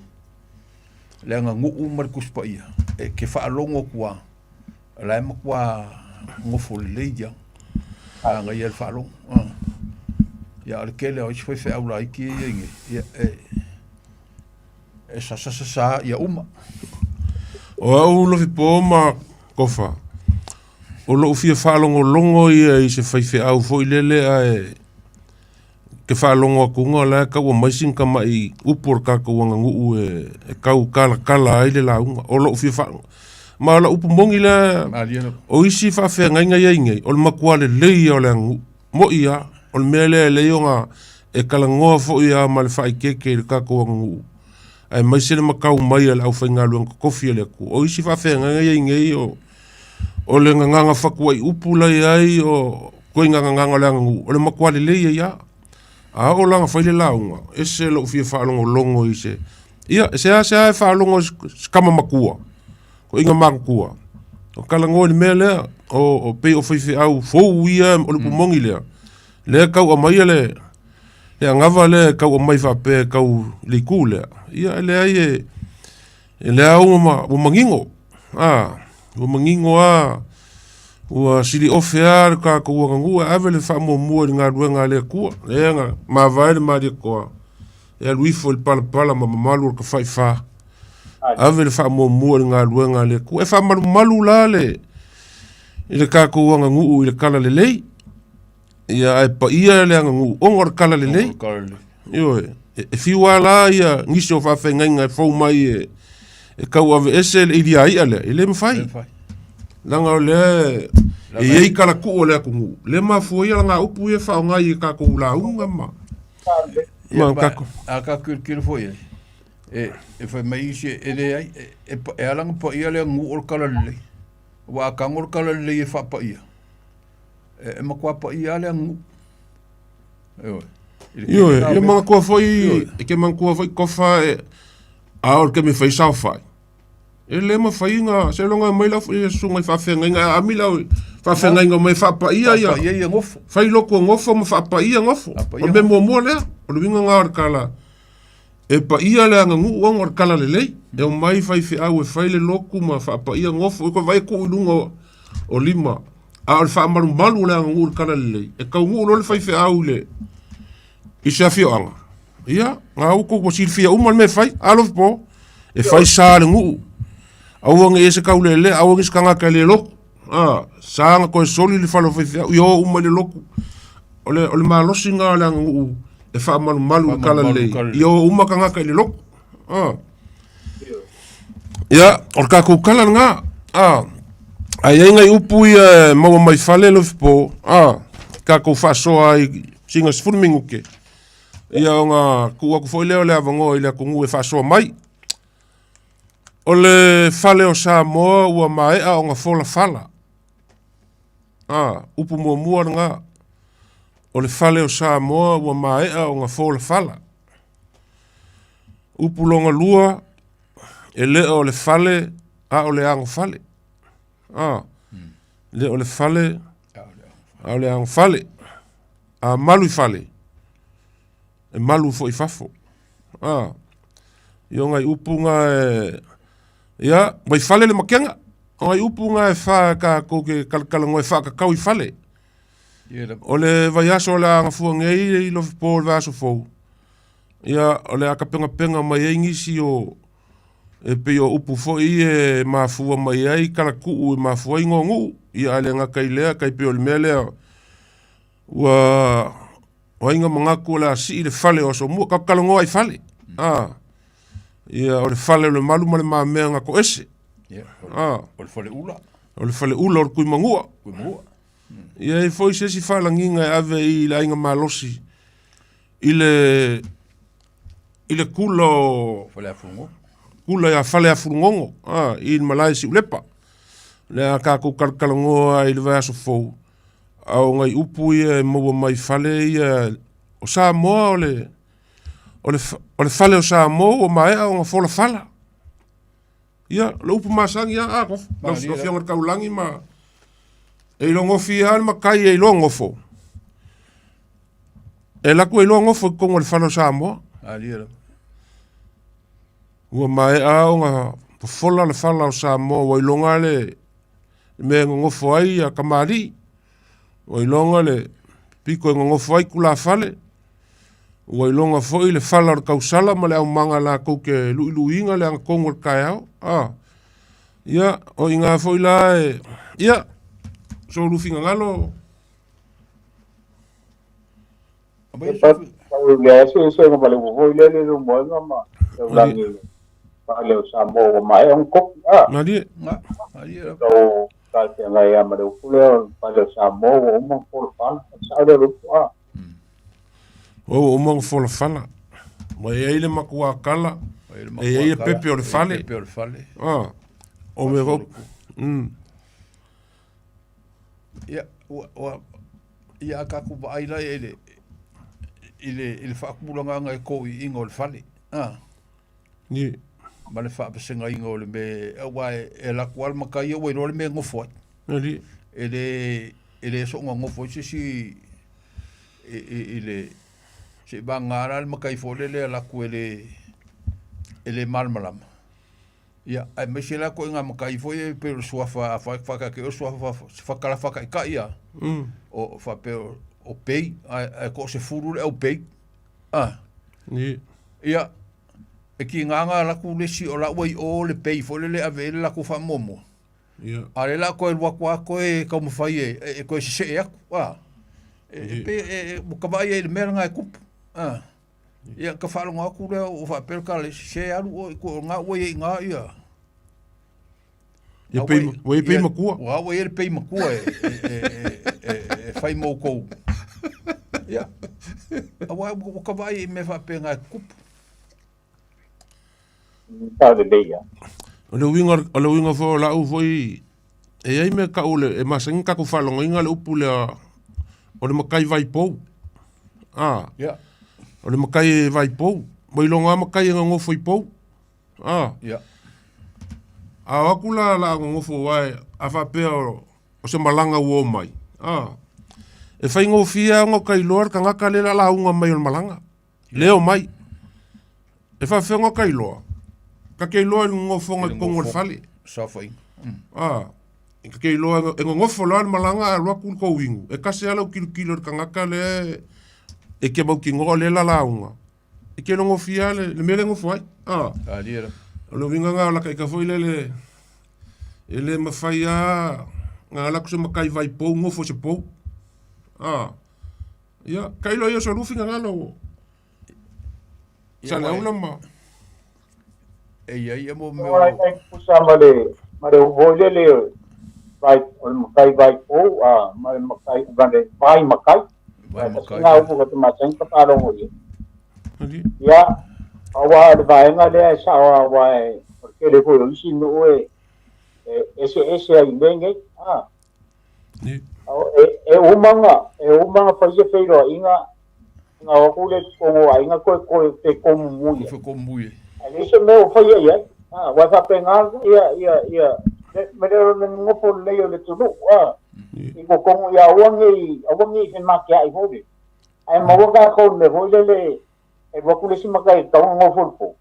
le aganuu ma le Tusi Paia, e te faalogo atu lava, o la e matua nofo lelei lava, manaia le faalogo. Ia a o le tele lava o isi faifeau laiti ia e i ai nei, ia e e sasasasa ia uma. O au Lofipo ma Kofa, o lou fia faalogologo ia i se faifeau foi lele ae ke faalogo atu o la e taua mai sina tamai upu o le tatou aganuu e tau kalakala ai le lauga. O lou fia faalogo. Ma o lau upu moni lea, Malie lava. o isi faafeagaiga ia i nei, o le matua lelei ia o le aganuu. Mo'i lava, o le mea lea e lelei ona e talanoa foi lava ma le faaeteete i le tatou aganuu, aemaise le matau mai a le aufaigaluega totofi a le Atua. O isi faafeagaiga ia i nei, o, o le gagana fatuai upu la i ai, o ituaiga gagana o le aganuu, o le matua lelei ai lava. A oo la ina fai le lauga, ese lou fia faalogologo i se, ia, e seasea e faalogo i se tama matua, toeaina matutua, o talanoa i le mea lea, o, o pei o faifeau fou ia, o le upu moni lea, lea e tau aumaia le, le anava lea e tau aumai faapea e tau i le itu lea, ia e leai e, e lea ua, ma, ua manino. A. Ua manino lava, ua sili ofe lava le tatou aganuu e ave le faamuamua i le galuega a le Atua. Lea na mavae le Malietoa e alu ifo i le palapala ma mamalu o le Tafaifa, ave le faamuamua i le galuega a le Atua. E faamalumalu la le i le tatou aganuu i le talalelei. Ia ae paia le aganuu ona o le talalelei. Ioe, e fiu lava la ia nisi o faafeagaiga e fou mai e tau aveese le iliaia lea, e le mafai. Leaga o lea e i ai talatuu o le atunuu, lea e mafua ai alagaupu ia e faaaoga i tatou lauga ma ma tatou. A tatou tilotilo foi i ai, e fai mai isi e leai, e ala ona paia le aganuu o le talalelei. Aua a tago le talalelei e faapaia, e matua paia lava le aganuu. Ioe. Ioe, ia manatua foi, e te manatua foi tofa e, a o le taimi e fai saofai, e le mafai ona, seiloga e omai lau susuga i faafeagaiga e aami lau faafeagaiga mai e faapaia ia, Faapaia ia gofo. fai lotu e gofo ma faapaia gofo. Faapaia O le mea muamua lea, o le uiga lena o le tala, e paia le aganuu ona o le tala lelei. E omai faifeau e fai le lotu ma faapaia gofo, e toe vaai e tuu i luga o lima. A o le faamalumalu o le aganuu i le tala lelei, e taunuu loa le faifeau i le i se afioaga, ia, na ua tou silafia uma le mea e fai. Alofa po, e fai sa le nuu. Aua ne i e se taulelea, aua ne i se tagata e le lotu. A, sa na toe soli le fale o faifeau, ia o uma i le lotu. O le, o le malosi lena o le aganuu e faamalumalu i le tala lelei, ia o uma tagata i le lotu. A. Ia, o le tatou tala lena. A, a i ai nai upu ia e maua mai fale Lofipo, a, tatou faasoa ai sina 10 minute. Ia ona tuu atu foi lea o le avanoa i le atunuu e faasoa mai. O le fale o Samoa ua maea ona folafala. A, upu muamua lena. O le fale o Samoa ua maea ona folafala. Upu lona lua, e le o le fale, a o le agofale. A, le o le fale, a o le agofale. A malu i fale, e malu foi i fafo. A, ia o nai upu na e, ia, mai fale le makega. O nai upu na e fa tatou te talatalanoa e faatatau i fale. O le vaiaso o le a gafua nei i Lofipo i le vaiaso fou, ia o le a tapenapena mai ai nisi o e pei o upu foi ia e mafua mai ai talatuu e mafua ai igoa nuu. Ia ae le gata i lea, tai pei o le mea lea ua o ai na manatu o le a sii le fale o Asomua, tatou talanoa i fale. A, ia o le fale o Lemalu ma Le Mamea na toese. A, o le faleula. O le faleula o le Tuimanua. Tuimanua. Ia e i ai foi se isi faalagiga e ave i le aiga malosi i le i le kula o Faleafulugogo. Kula ia Faleafulugogo, a, i le malae i Siulepa. Lea a tatou talatalanoa ai i le vaiaso fou, a o nai upu ia e maua mai fale ia o Samoa o le o le o le fale o Samoa ua maea ona folafala. Ia, o le upu masani lava, a, lau Afioga i le Taulagi ma e iloa gofie lava le matai e iloa gofo. E alu atu e iloa gofo i totonu o le fale o Samoa. Ua maea ona fofola le fala o Samoa, ua iloga le mea e nonofo ai ia tamalii, ua iloga le pito e nonofo ai tulafale, Ua iloga foi le fala o le tausala ma le aumaga latou te luiluiina le agatonu o le taeao. A, ia, o i ina foi la e, ia, so lu finagalo. Leai se eseesega ma le upu foi lele i Lemoega ma Taulagi fale o Samoa ua maea ona kopi. A, Malie. Malie. So, talafeagai lava ma le upu lea o le fale o Samoa ua uma ona folafala. Sao lea o le upu, a. Ua uma ona folafala. Ua i ai le matua tala, e i ai le pepe o le fale. Pepe o le fale. Ah, o mea foi. Ia, ua, ua, ia a tatou vaai la i le, i le, i le faatulagaga e toiina o le fale. Ah. Ni. Ma le faavasegaina o le mea, aua e, e alu atu lava le matai ia ua iloa le mea e nofo ai. Ali. E le, e le soona nofo ai se isi i le seivagana la le matai foi lele e alu atu e le e le malamalama. Ia, aemaise la koe ngā makai foi e pei o le suafa, a whakake o suafa, whakala whakaikai a, o whape o, o pei, a, a ko se furu le au pei. A. Ni. Ia, e ki ngā ngā laku le si o la ua i o le pei foi le le ave le laku whamomo. Ia. A le la koe lua kua koe kaumawhai e, e, e koe se se aku. A. E, e, pe, e, e, mo kawai e le mea ngā e kupu. A. Ia, ka faalogo atu lea o faapea le kale, se alu oe, ko ngā ua ia i ngā ia. Ia pei, ua ia pei makua. Ua ua ia le pei makua e, e, e, e, e, e whai mō kou. Ia. Aua, ua ka vaai i mea faapea ngā kupu. Tau lelei ia. O le uiga, o le uiga foi o lau foi, e i ai mea kau le, e masani takou faalogoina le upu lea, o le makai vai pou. A, yeah. O le makai e vai pou. Ua iloga lava makai e gagofo i pou. A, yeah. A o aku la la gagofo aua e, a faapea o, o se malaga ua o mai. A, e faigofie lava ona kailoa le tagata lea o le a lauga mai o le malaga. Leo mai. E faafeoga ka iloa. Ka ke iloa i le gogofoga i totonu o le fale. Saofaiga. A, ka ke iloa e gogofo loa le malaga ae alu atu le tou inu. E tasi lava lau tilotilo i le tagata lea e te mautinoa o lea e lalauga. E te logofia lava le mea lea e gofo ai. A, o le uiga lena o lata ita foi lele e le mafai lava ona alu atu se matai vai pou gofo i se pou. A, Ia, tailo ia o se lufi gagalo o Saleaula ma... E ia ia mo mea o... Ai pusa ma le, ma le foi lele vai, o le makai vai pou, a, ma le makai, ma le vai makai. Vai makai. Ngā upu ka te matai ka whārongo ia. Ia, aua le vaenga lea e sao a wā e, o le kele foi o isi nuu e, e ese ese ai mea nei. A, E, e umanga, e umanga fai se feiloaiga, na o atu le togo aiga toe toe fekomumuia. Fekomumuia. Ae leai se mea o faia i ai. A, aua e faapena ia, ia, ia, me le o le nofo lelei o le atunuu, a, i totonu ia aua ne i, aua ne i femakeaʻi foi lele. Ae maua tatou i le mea foi lele, e alu atu le isi matai e tatau ona nofo i le pou.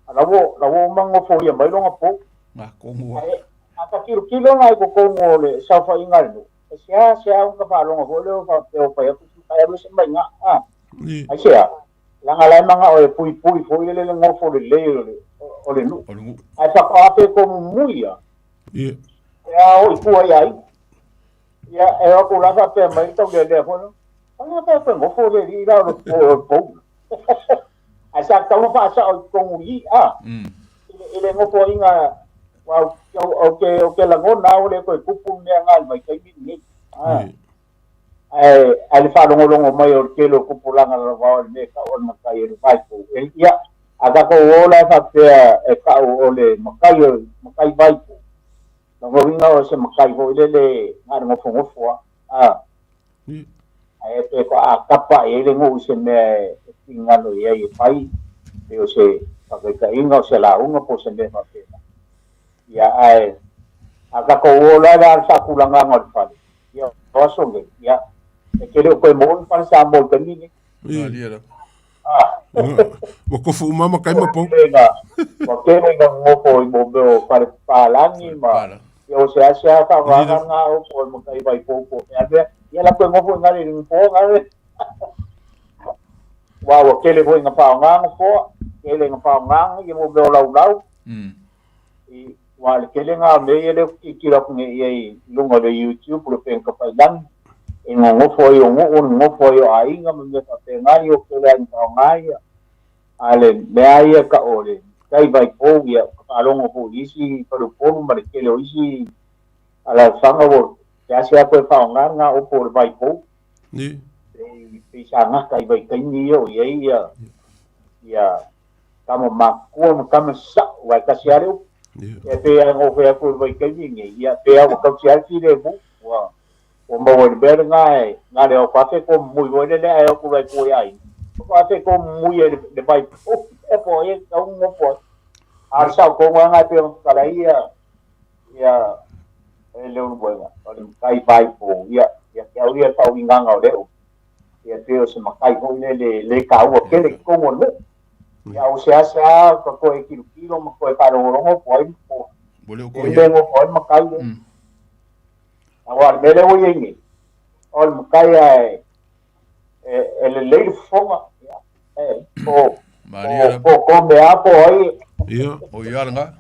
A la ua, la ua uma nofoia mai lona pou. Ngā kongu. Ae, a ta tilotilo la i totonu o le saofaiga a le nuu, e seasea ona faalogo foi lea o faapea o fai atu si matai alu ese mai i ina. A, aisea? Leaga la e manao e puipui foi lele le nofo lelei o le, o le nuu. O le nuu. Ae faatoa fekomumui ia. E a o i tua i aiga. Ia, e o atu la faapea mai le taulealea foi lea, Ai a pea koe nofo le alii la o le pou. Ae sa tatau ona faasao i totonu i i, a, i le nofoaiga, aua ou te, ou te lagona lava ua le toe tupu le mea lena i le vaitaimi lenei. A, ae, ae le faalogologo mai o le tele o tupulaga lava o le mea e tau o le matai e le vaipou. E, ia, a tatou o la e faapea e tau o le matai o le matai vaipou, lona uiga o se matai foi lele na o le nofonofo lava. A, Ae pe a tapa i ai le nuu i se mea e finagalo i ai e fai, pe o se faataitaiga, o se lauga po o se mea faapena. Ia, ae a tatou o la le faatulagaga o le fale, ia o aso nei, ia, e te le o toe maua ni fale Samoa i le taimi lenei. Malie lava. Ua tofu uma matai ma pou. Ua tele ina nonofo i mo mea o fale papalagi ma ia o seasea faaaogaga na o po o le matai vaipou po o fea mea. Ia la toe nofo i ina le nofoa na le. Aua ua tele foi ina faaaoga nofoa, tele ina faaaoga ia mo mea o laulau. I, aua o le tele na o mea ia lea ou te tilotilo atu nei i ai i luga o le YouTube o le upega tafailagi, e nonofo ai o nuu, nonofo ai o aiga ma mea faapena, ia ua tele lava ina faaaoga ia. A o le mea lava ia e tau o le tai vaipou, ia, ka faalogo foi i isi faleupolu ma le tele o isi alaalafaga ua seasea toe faaaoga lena upu o le vaipou. Pei sa gata i vaitaimi ia o i ai ia, ia tama matutua ma tama sasa'o, aua e tasi lava le upu. Ia pei lava ona ou fai atu i le vaitaimi lenei, ia pei lava ua tausi lava le filemu, ua ua maua i le mea lena e na o le o atu fekomumui foi lele ae o atu loa i tua i aiga, faatoa fekomumui ai i le vaipou e po o ai e tatau ona nofo ai. A o le sao tonu lava lena e pei ona tatala ai ia ia e Leulumoega, o le matai vaipou, ia ia te au ia le faauigaga o lea upu, ia pei o se matai foi lele e le taua tele i totonu o le nuu. Ia ua seasea ka toe tilotilo ma toe faalogologo po o ai po Ua le o o toe le nofo ai le matai lea. Aua o le mea lea ua i ai nei, o le matai lava e, e, e lelei le fofoga. Ia, e, po, Malie po, lava. po kome lava po o ai. Ia. O ia lena.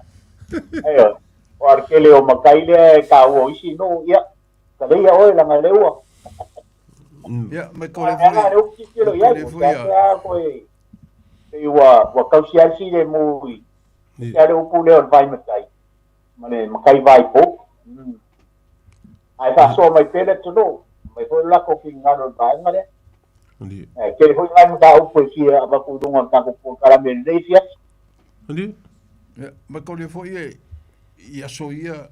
Ioe. Aua o le tele o matai lea e taua o isi nuu, ia, kaleia oe leaga o lea ua. Ia, ma O le mea lena lea ou te tilotilo i ai, ua seasea toe, pei ua, ua tausi lava le filemu i, se a le upu lea o le vai matai ma le matai vai pou. Ae faasoa mai pea le atunuu, aumai foi lo latou finagalo i le vaega lea. Ae tele foi nai mataupu e fia avatu i luga o le tatou polokalame i lenei afiafi. Ia, mataulia foi e i aso ia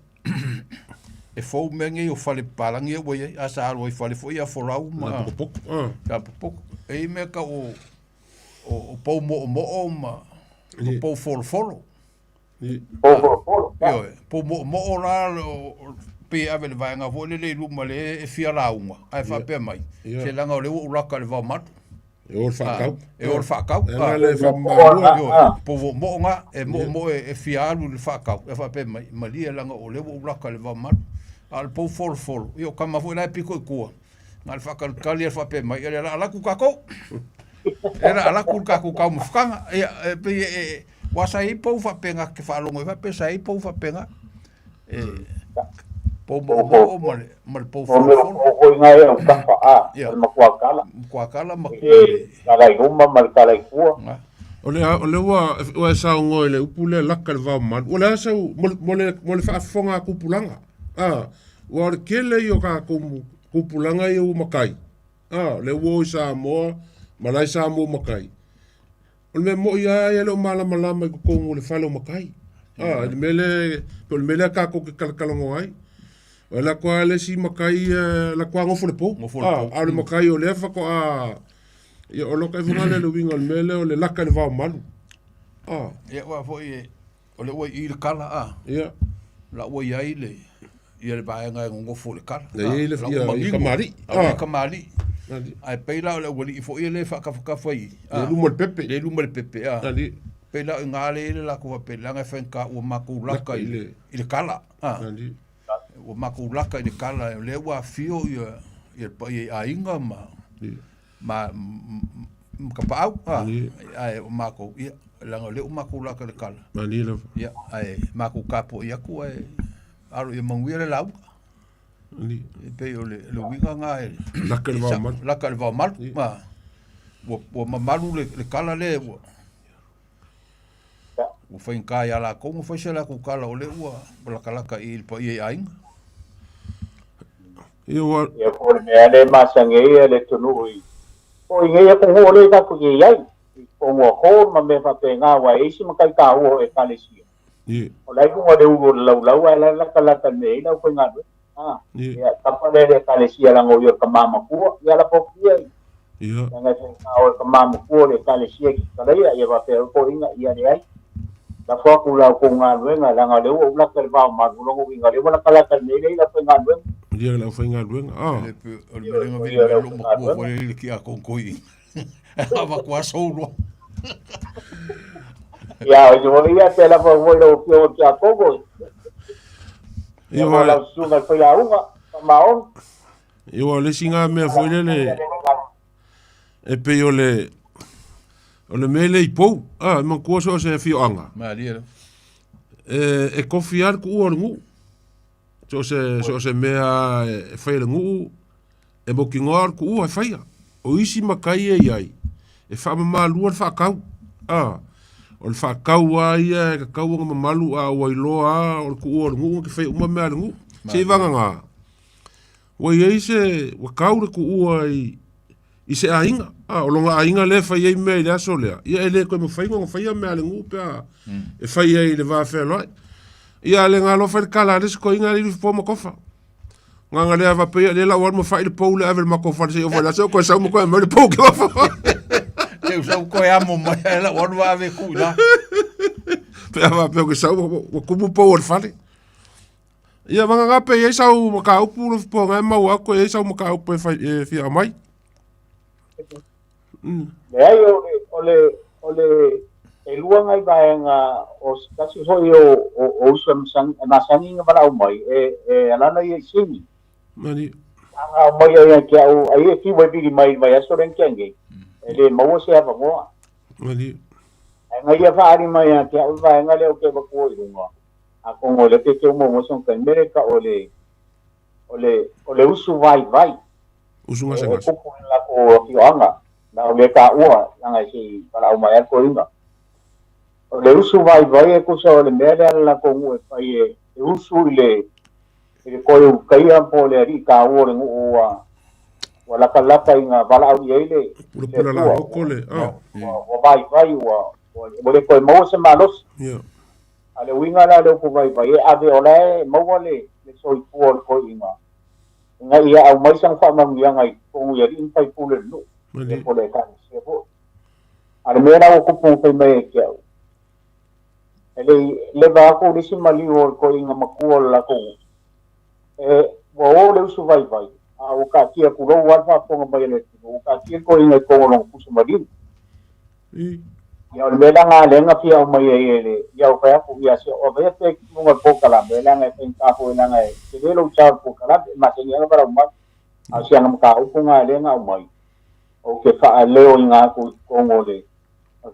e fou mea nei o fale papalagi ia ua i ai, a sa alu ai i fale foi ia folau ma Pokopoko. Ah. sa popoko. E i ai mea tau o, o, o pou moomoo ma, ma pou folofolo. Pou folofolo. Ioe, pou moomoo la o, pei e ave i le vaega foi lele i luma lea e fia lauga, ae faapea mai, se leaga o lea ua ou laka i le vaomalu. E o le faakau. E o le faakau. E ala le faamamua. Ioe, pou moomoo na, e moomoo e fia alu i le faakau, e faapea mai, malie leaga o lea ua ou laka i le vaomalu. A o le pou folofolo, ia o tama foi la e pito i tua, na o le faatalitali a faapea mai, ia o le a alu atu tatou. E le alu atu le tatou taumafataga. Ia, e pei e, aua sa i ai pou faapena, e te faalogo ai faapea sa i ai pou faapena. E, pou moomoo ma le, ma le pou folofolo. O foi ngai e autafa, a, o le matua tala. Matua tala ma kua i le. Tala i luma ma le tala i tua. O le, o le ua, ua e saunoa i le upu lea laka i le vao malu. O le a sau, mo le, mo le, mo le faafofoga a tupulaga. A, aua o le tele ia o tatou tupulaga ia ua matai. A, lea ua o i Samoa ma la e Samoa matai. O le mea moi lava ia e le o malamalama i totonu o le fale o matai. A, i le mea lea, po o le mea lea tatou te talatalanoa ai. O le latou lava le isi matai ia, latou lava nofo i le po. Nofo i le po. A, a o le matai o lea faatoa, ia o lota ifoga lea i le uiga o le mea lea o le laka i le vao malu. A. Ia, aua foi o lea ua i i le kala, a. Ia. La ua i ai le, ia le vaega e nonofo i le kala. Lea i ai le, La ua ia, manino. kamali'i. La ua i A. kamali'i. Ae pei la o le aualii foi ia lea e faatafatafa i, a. Le luma o le pepe. Le luma o le pepe, a. Alii. Pei la o i ina lea e i ai le latou faapea, leaga e faigata ua matou laka i le, i le kala, a. Alii. Ua matou laka i le kala, o lea ua afio ia, ia le paia i aiga ma, ma, ma tapaau, a, ae o matou, ia, leaga o lea ua matou laka i le kala. Malie lava. Ia, ae matou tapuai atu ae alo ia manuia le lauga. E pei o le, le uiga lena e... Laka i le vao malu. Laka i le vao malu. Ma, ua, ua mamalu le, le kala lea ua, ua faigata ia latou ona fai se latou kala o lea ua lakalaka i le paia i aiga. Ia ua... Ia po o le mea lea e masani ai le atunuu i, po o i nei atunuu lea tatou te i ai, i totonu o hall ma mea faapena, aua e i ai si matai taua o Ekalesia. O la e i luga o le ulu o le laulau ae la e latalata i le mea e i ai le aufaigaluega. A, ia, tapa lea i le Ekalesia leaga o ia o le tama matua. Ia lafo atu ia i, leaga e faigata o le tama matua o le Ekalesia i Kitalaia, ia faapea foi toeaiina, ia leai. Lafo atu i la outou galuega, leaga o lea ua ou lata i le va o malu, o lona uiga o lea ua latalata i le mea lea i le aufaigaluega. Ia, le aufaigaluega, a. E le pei o le mea lea na vili mai ai lou matua foi lea i le tiakono toeaina. Avatu aso loa. Ia, o se foi ia, te lafo foi lau Afioga i le Tiakono. Ia, Ia, mo lau susuga i le failauga, faamaoni. Ia, aua o le isi na mea foi lele, e pei o le, o le mea lea i pou, a, e manatua so o se afioaga. Malie lava. E, e tofi lava le tuua o le nuu. So o se, so o se mea e fai e le nuu, E mautinoa o le tuua e faia. O isi matai e i ai, e faamamaluina le faatau. A, o le faatau lava ia e tatau ona mamalu a ua iloa lava o le tuua o le nuu na te faia uma mea a le nuu. Se i vagana, ua i ai se, ua tau le tuua i, i se aiga. A, o lona aiga lea e fai ai mea i le aso lea, ia e le toe mafai ona faia mea a le nuu pe a e fai ai i le va fealoai. Ia a le galofa i le tala a le isi toeaina alii Lufipo ma Tofa. Gaga lea faapea, lea la ua alu ma fai le pou lea ave i le matou fale se i oo mai le aso, toe sau ma toe aumai le pou ke ofa. Te sau koe amo mai ai la ua alu ave ku i la. Pe a faapea ke sau, ua kumu pou o le fale. Ia vagana pe i ai sau mataupu Lufipo na e maua atu e i ai sau mataupu e fai e fia aumai. Leai, o le, o le, o le, E lua nai vaega o se tasi foi o o uso e masani e masani ona valaau mai e e alala ia i Sini. Mani. Ana aumai ai ia te au, ai e fiu e vili mai i le vaiaso lea na tea nei, e le maua se avanoa. Mani. Ae na ia faaali mai ia te au le vaega lea ou te avatua i luga, atonu o lea pe te uma uma se taimi le tau o le o le o le usu vaivai. Usu E gasegase. tupu i le latou afioaga, na o le taua, leaga se i valaau mai lava le toeaina. O le usu vaivai e tusa o le mea lea a le latou nuu e fai e usu i le i le toe ulutaia po o le alii taua o le nuu ua ua latalata ina valaau i ai le le Pulapula Atua laloko ua le ua ua vaivai ua ua le toe maua se malosi. A o le uiga la o le upu vaivai e ave o la e maua le le soifua o le toeaina ina ia aumai sana faamanuiaga i totonu i alii ma faipule o le nuu ia po o le Ekalesia foi. A o le mea la ua tupu na fai mai ai te au, e le i leva atu le isi maliu o le toeaina matua o le latou nuu, e, ua o le usu vaivai, a ua taatia tulou lava le faafofoga mai a le atunuu, ua taatia le toeaina i totonu o lona pusa maliu. Ia o le mea la lena lea na fia aumai ai e le, ia ua fai atu, ia se o avea pea i luga o le polokalame, leaga e faigata foi leaga e tele lou sao i le polokalame, e masani lava ona valaau mai. A o si ana mataupu lena lea na aumai, ou te faaleoina atu i totonu o le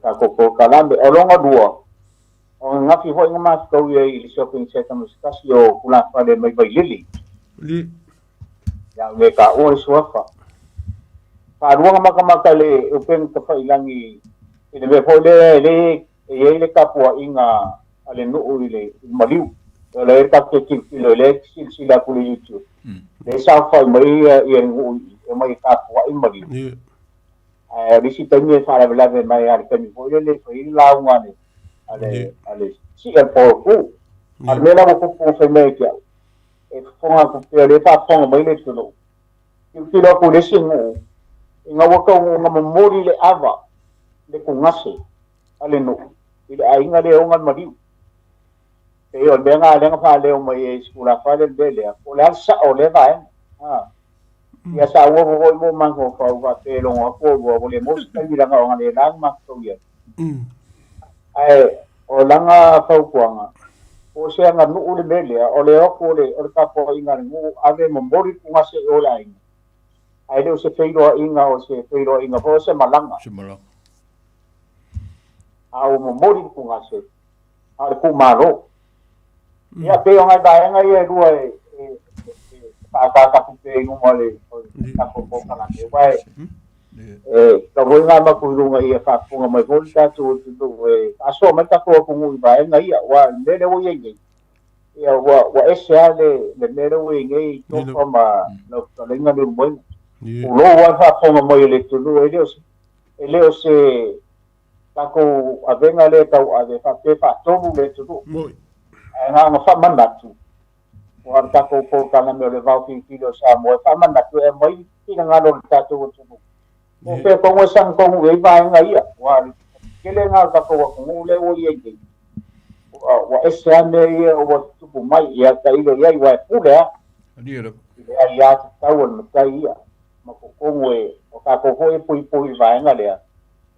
tatou polokalame. O lona lua, o ananafi foi na matou i ai i le shopping centre ma se tasi o tulafale mai Vailili. Ia, le taua le suafa. Faalua ona matamata i le upega tafailagi i le mea foi lea e le e i ai le tapuaiga a le nuu i le maliu. O lea tatou te tilotilo, lea e te silasila atu i le YouTube, lea e saofai mai le nuu i i, e omai e tapuai le maliu. Ae o le isi taimi e faalavelave mai lava i le taimi foi lele e fai ai le lauga a le a le a le sii a le polotu. A o le mea la ua tupu fai mai ia te au, e fofoga atu pea o lea e faafofoga mai le atunuu, tilotilo atu i le isi nuu, ina ua taunuu ina momoli le ava, le tugase a le nuu i le aiga lea e ona le maliu. Pei o le mea lena lea na faaleo mai ai e Sefulafale le mea lea, po o le a le sao o lea vaega. Ia sa ua foi mo mafaufau faapea e logo atu oulua ua le maua se taimi leaga o analeila na matou i ai. Ae o lana fautuaga, po o se aganuu le mea lea, o le o atu o le o le tapuaiga a le nuu ave momoli le tugase i o i le aiga, ae le o se feiloaiga o se feiloaiga foi o se malaga. Se malaga. A ua momoli le tugase, a o le tuumalo. Ia, pei o nai vaega ia e lua e faaataata atu pea i luma o le tatou polokalame, aua e tatau foi ona avatu i luga ia faafofoga mai foi le tatou atunuu e faasoa mai le tatou atunuu i vaega ia, aua o le mea lea ua i ai nei, ia ua ese lava le mea lea ua i ai nei i Tofa ma lau fetalaiga Leulumoega. Tulou lava le faafofoga mai a le atunuu, e le o se tatou avega lea e tauave faapea e faatonu le atunuu. Moi. Ae na ona faamanatu, aua o le tatou polokalame o le Vao Filifili o Samoa e faamanatu e aumai finagalo o le tatou atunuu. Po o fea tonu e sagatonu i ai vaega ia, aua o le tele lena o le tatou atunuu lea ua i ai nei, ua ese lava mea ia ua tutupu mai, ia tailo i ai, aua e pule lava i le aiatatau a le matai ia ma totonu e, o tatou foi e puipui i le vaega lea,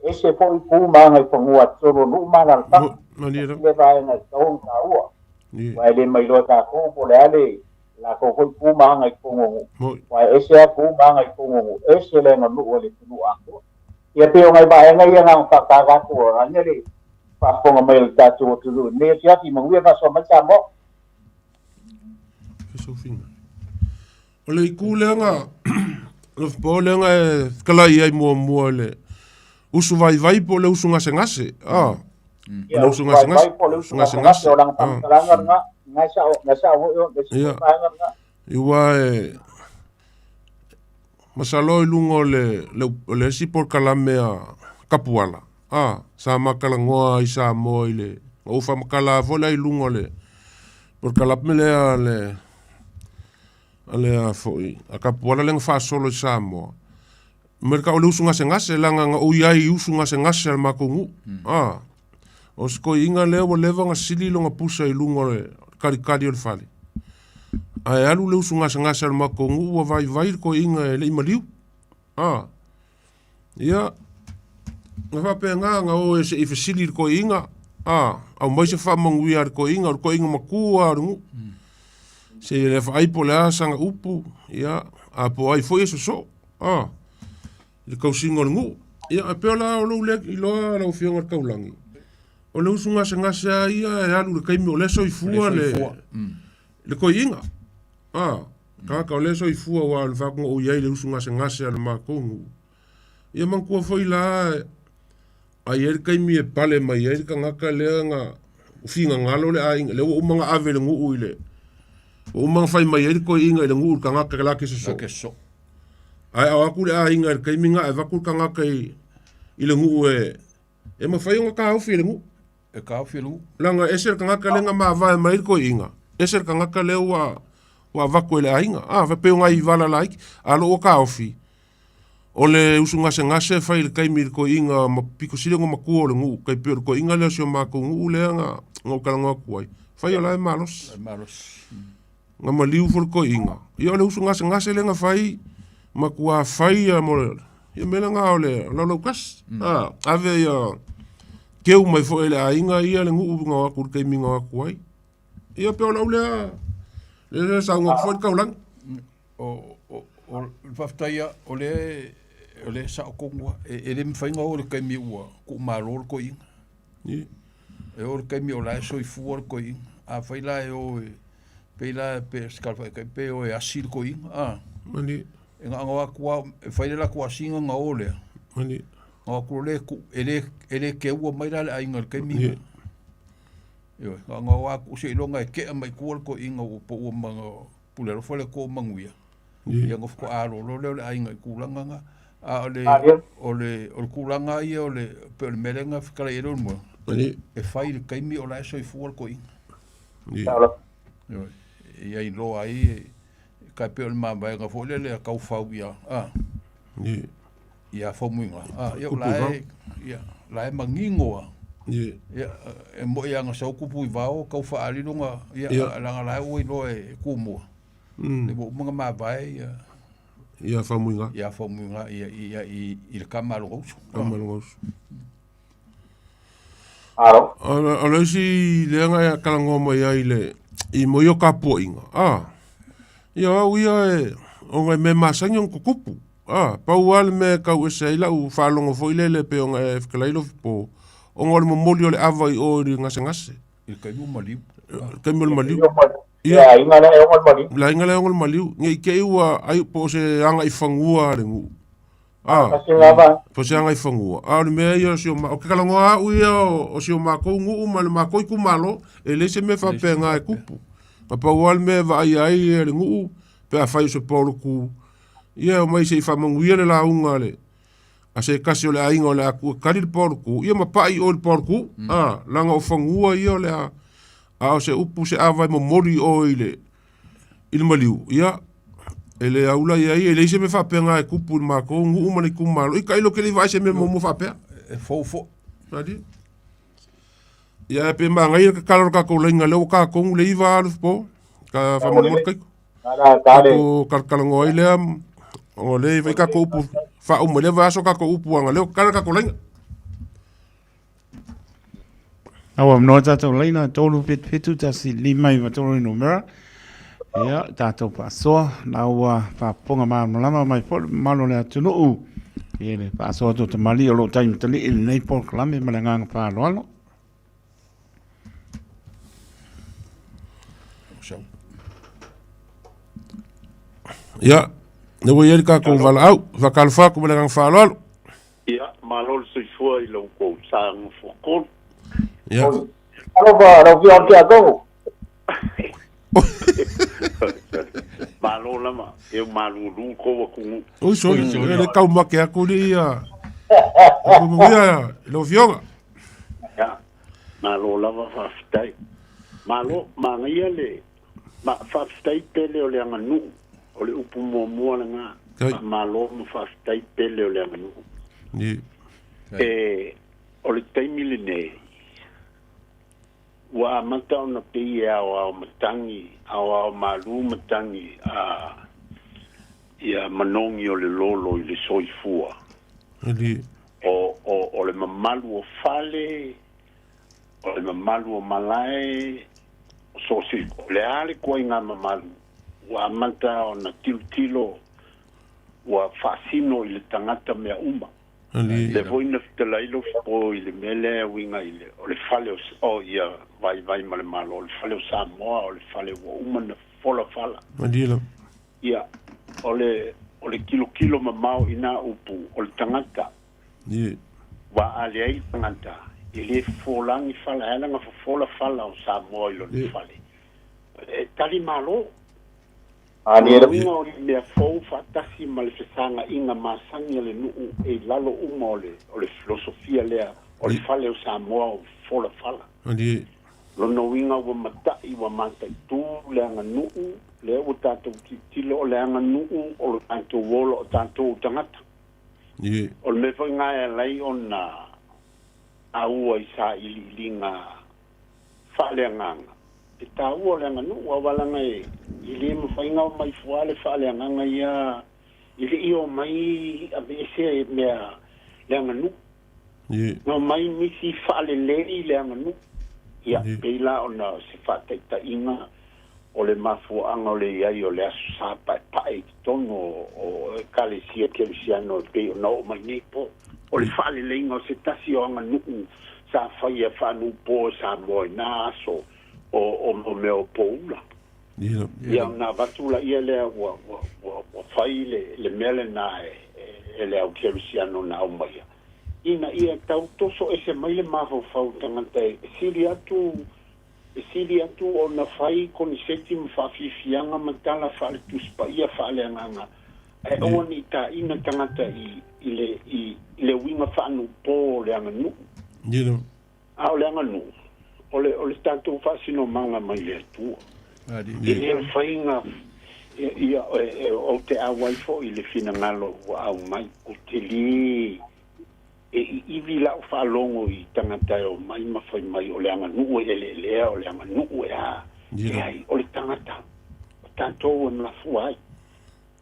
Ese foi tu ma agaifanua a totonu o nuu ma alaalafaga. Malie Tasi lava. lea vaega e tatau ona taua. Ie. Aua e le mailoa e tatou po o le a le latou foi tu ma agaitonu o nuu. Moi. Aua e ese lava tu ma agaitonu o nuu, ese le aganuu a le atunuu atoa. Ia pei o nai vaega ia na ona faataga atu vaeane le faafofoga mai o le tatou atunuu i lenei afiafi. Manuia faasoa mai Samoa. Fesofinga. O le itu lea na po lea na e fetalai ai muamua i le usu vaivai po o le usu gasegase. Ah. O le usu gasegase. Po o le usu gasegase. O lana faamatalaga lena. Na sao, na sao foi o le Ia. vaega lena. Aua e masalo i luga o le, le, o le isi polokalame a Kapuala, a, sa matalanoa i Samoa i le, na ou faamatala foi la i luga o le polokalame lea a le, a le a foi, a Kapuala lea na faasolo i Samoa. Me le tau o le usu gasegase, leaga na ou i ai i usu gasegase a le matou nuu. A, o se toeaina lea ua leva ona sili lona pusa i luga o le kalikali o le fale. Ae alu le usu gasegase a le matou nuu ua vaivai le toeaina e le i maliu. A, ia, Na faapena ona o e seʻi fesili i le toeaina, a, aumai se faamanuia a le toeaina, o le toeaina matua lava o le nuu. Se i vaai po o le a sana upu, ia, a po o ai foi e sosoo, a, i le tausiga o le nuu. Ia, e pei o la o lou lea iloa lau Afioga i le Taulagi, o le usu gasegase lava ia e alu i le taimi o lea e soifua le, le toeaina. A, tagata o lea e soifua aua o le faatonuga o i ai le usu gasegase a le matou nuu. Ia manatua foi la, a i ai le taimi e pale mai ai le tagata lea na finagalo le aiga, lea ua uma ona ave le nuu i le, ua uma ona fai mai ai le toeaina i le nuu i le tagata la ke sosoo. Ae ao atu le aiga i le taimi na e avatu le tagata i, i le nuu e, e mafai ona taofi e le nuu. E taofi e le nuu. Leaga ese le tagata lea na mavae mai ai le toeaina, ese le tagata lea ua, ua avatu e le aiga. A, faapea o nai vala laiti, a lo ua taofi, O le usu gasegase e fai i le taimi i le toeaina ma pito sili ona matua o le nuu, tai pei o le toeaina lea o si o matou nuu lea na ou talanoa atu ai, fai o la e malosi. Na maliu foi le toeaina. Ia o le usu gasegase lea na fai, matua fai ia mo le, ia mea lena o le laulautasi. A, ave ia keu mai foi e le aiga ia le nuu na o atu i le taimi na o atu ai. Ia pei o lau lea, lea saunoa atu foi le taulagi. O, o, o le faafetai lava, o lea, o lea e sao tonu lava. E, e le mafai ona oo i le taimi ua tuumalo le toeaina. E oo i le taimi o la e soifua le toeaina. Afai la e o e, pei la pe se tala faaitai pe o e asi le toeaina, a. Mani. E na ona o atu lava, e fai le latou asiga ona o lea. Mani. Ona o atu loa lea e tuu, e le, e le keua mai la le aiga i le taimi lena. Ioe, na ona o atu seiloga e tea mai tua le toeaina ua paua ma pule alofa le Atua manuia. Ia ona faatoa loa lea o le aiga i tulaga na. A o le, o le, o le tulaga ia o le, pei o le mea lea na fetalai ai le Moega, e fai i le taimi o la e soifua le toeaina. Ioe, ia iloa ai, tai pei o le mavaega foi lele a taufau ia, a, ia Faumuiga, a, ia o la e, ia, la e manino lava. Ia, e moni lava na sau kupu i vao tau faaali lona, ia, leaga la ua iloa e Tumua, le ua uma ona mavae ia, Ia Faumuiga. Ia Faumuiga, ia, ia, i, i le tama a lona uso. Tama a lona uso. Alo. O le isi lea na talanoa mai ai le, i mo ia tapuaiga, a, ia o au ia e, ona e mea masani ona tutupu. A, pau lava le mea e tau ese ai lau faalogo foi lele pei ona e fetalai Lofipo, ona o le momoli o le ava i o i le gasegase. I le taimi o maliu. Le taimi o le maliu. Ia. Le aiga lea e ogo le maliu. Le aiga lea e ogo le maliu. Ne i te i ua ai po o se agaifanua a le nuu. A, po o se agaifanua. A o le mea ia o si o ma, o ke talanoa au ia o si o matou nuu ma le matou itumalo, e leai se mea faapena e tupu. Na pau lava le mea e vaaia ai le nuu pe afai o se poloku, ia omai se i faamanuia le lauga a le a se tasi o le aiga o le a tuu e kali le poloku, ia ma pai i o i le poloku, a, leaga o fanua ia o le a, a o se upu se ava e momoli i o i le i le maliu, ia, e le aula i ai, e leai se mea faapena e tupu i le matou nuu ma le itumalo. I tailo ou te le i vaai i se mea muamua faapea. E fou foi. Malie. Ia ae pe manaia le tatalo a le tatou laina lea ua ta tonu le 9 alu po. Ka faamolemole taito. Tatou talatalanoa ai lea ona lea e fai tatou upu faauma i lea vaiaso tatou upu ana lea ua tatala le tatou laina. Lau avanoa tatou laina 377 1 5 9 3 le numera. Ia, tatou faasoa, na ua faafofoga malamalama mai foi le mamalu o le atunuu i le faasoa atu o tamalii o lo o taimatalii i lenei polokalame ma le agaga faaaloalo. Ia, lea ua i ai le tatou valaau. Faatalofa atu ma le agaga faaaloalo. Ia, malo le soifua i lo outou sa gafotolu. Ia. Alofa, lau Afioga i le Tiakono. Malo lava, e malūlū kou atunuu. Oi, soli, e le taumate atu le ia. Manuia lau Afioga. Ia, malo lava faafetai. Malo, manaia le, ma, faafetai pele o le aganuu. O le upu muamua lena. Faamalo ma faafetai pele o le aganuu. E, o le taimi lenei, ua amata ona pei e aoao matagi, aoao malu matagi a ia manogi o le lolo i le soifua. O le mamalu o fale, o le mamalu o malae, so se o le a le ituaiga mamalu ua amata ona tilotilo ua faasino i le tagata mea uma. Lea foi na fetalai Lofipo i le mea lea e uiga i le o le fale o o ia Vaivai ma le Malo, o le fale o Samoa, o le fale ua uma na fofola fala. Ia, o le o le tilotilo mamao i na upu o le tagata. Ua ale ai le tagata e le fofolagi fala, e ala ona fofola fala o Samoa i lona fale. E tali malo. O uiga o le mea fou faatasi ma le fesaga'iga masani a le nu'u e i lalo uma o le o le filosofia lea o le fale o Samoa o fofola fala. Lona uiga ua mata'i ua mataitū le aganu'u lea ua tatou tilotilo o le aganu'u o lo tatou ola o tatou tagata. O le mea foi lena e ala ai ona taua i sailiiliga faaleagaga, e taua o le aganuu, aua leaga e le mafai ona omai fua le faaleagaga ia e le i omai aveese mea le aganuu. Na omai nisi faalelei le aganuu. Ia, pei la ona se faataitaiga o le mafuaaga o le i ai o le Aso Sa Paepae i totonu o Ekalesia Kerisiano e pei ona oo mai nei po o le faaleleiga o se tasi o aganuu sa faia faanuupo e Samoa i na aso o mea o poula. Ia ona avatu laia lea ua fai le mea lena e le au Kerisiano na aumaia ina ia tau toso ese mai le mafaufau tagata e sili atu E sili atu ona fai koniseti ma faafiafiaga ma tala faale-Tusi Paia faaleagaga, ae aua ne i taina tagata i le i le uiga faanupō o le aganuu. A o le aganuu, o le o le tatou faasinomaga mai le Atua. E le mafai ona ia ou te auai foi i le finagalo ua aumai, ou te le E iivi la'u faalogo i tagata e omai ma fai mai o le aganuu e eleelea, o le aganuu e a, leai, o le tagata, o tatou e mafua ai.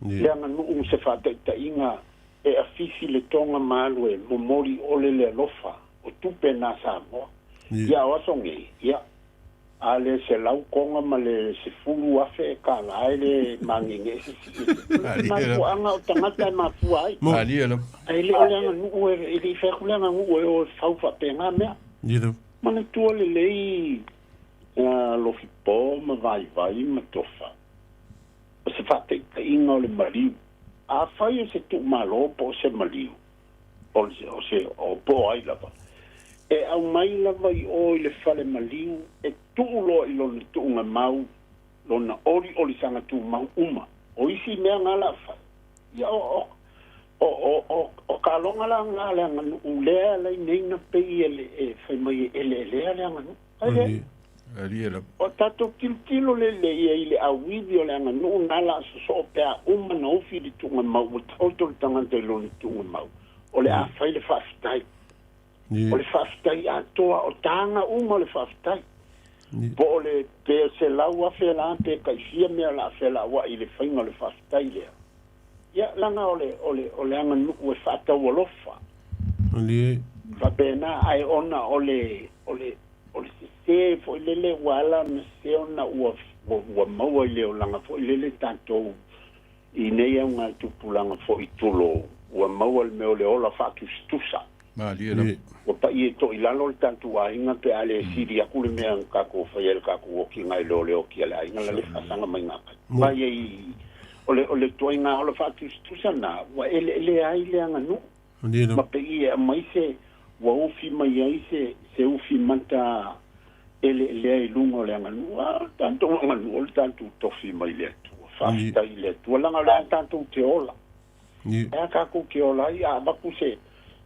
Le aganuu se faataitaiga e afisi le toga ma alu e momoli ole le alofa o tupe na Samoa. Ia o aso nei, ia, A le 100 koga ma le 10,000 kālā e le magege se sii e mafuaaga o tagata e mafua ai. Ae le o le aganuu e le i fai atu le aganuu e o e fau faapena mea. Manatua lelei Lofipo ma Vaivai ma Tofa, o se faataitaiga o le maliu. Afai o se tuumalo po o se maliu, o se o po o ai lava, e aumai lava i o i le fale maliu e tuu loa i lona tuugamau, lona oliolisaga tumau uma. O isi mea na la fai, ia o o o o o kaloga la na le aganuu lea la nei na pei e e fai mai e eleelea le aganuu. Ai le O tatou tilotilo lelei ia i le auivi o le aganuu na la sosoo pe a uma na ufi le tuugamau ua taoto le tagata i lona tuugamau o le a fai le faafetai. O le faafetai atoa o taga uma o le faafetai. Po o le pe 100,000 la pe tai fia mea la felauai i le faiga o le faafetai lea. Ia leaga o le o le o le aganuu e faataualofa. Faapena ae ona o le o le O le sesē foi lele ua ala ona sesē ona ua ua maua i le olaga foi lele tatou i nei augatupulaga foi tulou, ua maua le mea o le ola faatusatusa. Malie lava. Ua pa'i e toilalo le tatou aiga pe a le sili atu le mea na tatou faia i le tatou okiga i lo le oki a le aiga la le faasaga mai gakai. Mai ai o le o le ituaiga ola faatusatusa na ua eleelea ai le aganuu. Ma pei e aumai se ua ufi mai ai se se ufi mata eleelea i luga o le aganuu. A o le tatou aganuu o le tatou tofi mai le Atua. Faafetai i le Atua leaga o le a tatou te ola. E a tatou te ola ai a avatu se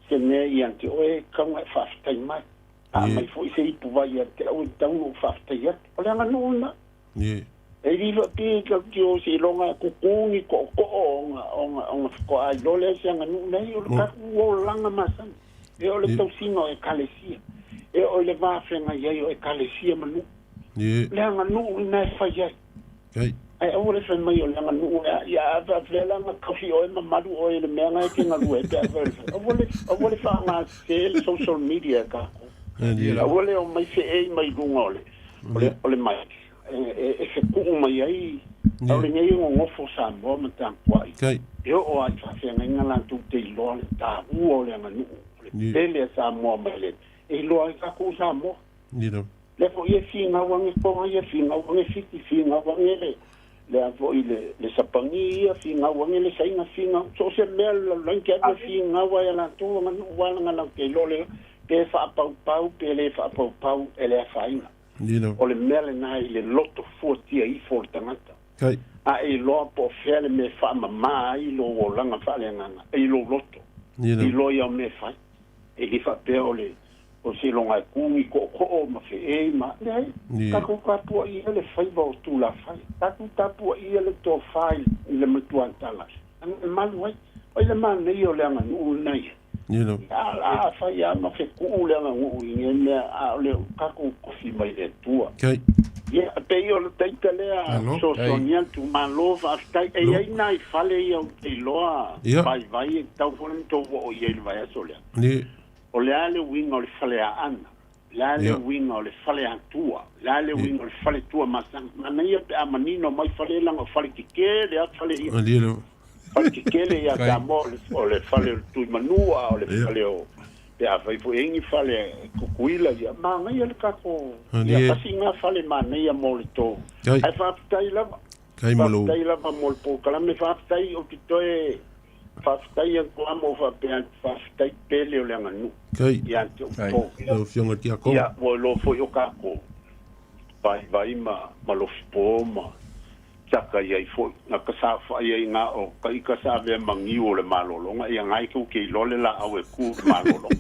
se mea ia te oe e tatau ona e faafetai mai. A aumai foi se ipu vai ia te au e tatau ona ou faafetai atu. O le aganuu lena. E lilo pi ka ki o se iloga e kuku ni to'oto'o ona ona ona faatoa iloa lea se aganuu nei o le tatou olaga masani. E oo i le tausiga o Ekalesia, e oo i le va feagai ai o Ekalesia ma nuu. O le aganuu lena e fai ai. Ae aua le fai mai o le aganuu e a, ia a faapefea la ona kafi oe ma malu oe i le mea na e te galue ai pe a fai o le fai. Aua le, aua le faaaoga sese le social media e tatou. Aua le omai feei mai luga o le, o le, o le mic e, e, e fetuu mai ai, a o lenei e nonofo Samoa ma tapuai. E oo lava i faafeagaiga latou te iloa le taua o le aganuu, o le pele a Samoa mai le, e iloa ai tatou o Samoa. Lea foi e finau ane Toga ia, finau ane Fiti, finau ane le, le a foi le, le Sapani ia, finau ane le Saina, finau, so o se mea le lalolagi te alu e finau ai a latou aganuu aua leaga latou te iloa le, pe faapaupau pe le faapaupau e le afaina. O le mea lena i le loto fuatia ifo o le tagata. A e iloa po o fea le mea e faamama ai lou olaga faaleagaga, e i lou loto, iloa ia o mea e fai. E le faapea o le o seiloga e ku ni tootoo ma feei ma, leai, tatou tapuaia le faiva o tulafale, tatou tapuaia le tofa i le matuatala, leaga e malu ai. Ai le manaia o le aganuu lena ia. A fai lava ma fetuu le aganuu i nei mea, a o le tatou tofi mai le Atua. Ia, e pei o le taita lea fesoasoani atu, malo faafetai. E i ai nai fale ia ou te iloa vaivai e tatau foi ona outou oo i ai i le vaiaso lea. O le a le uiga o le faleaana? O le a le uiga o le faleatua? O le a le uiga o le faletuamasaga? Manaia pe a manino mai fale leaga o fale tetele lava fale ia. Fale tetele ia Samoa o le fale o le Tuimanua, o le fale o pe a fai foi e i ai ni fale Tutuila ia, manaia le tatou, ia tasi lena fale manaia mo le tou. Ae faafetai lava, faafetai lava mo le polokalame, faafetai ou te toe Faafetai atu lava ma ou faapea atu, faafetai pele o le aganuu ia te outou. Lau Afioga i le Tiakono. Ia, ua iloa foi o tatou vaivai ma lofipo ma saka i ai foi. Na ka saofai ai na o ka ika sa avea ma niu o le malologa, ia na e tou te iloa le laau e ku i le malologa.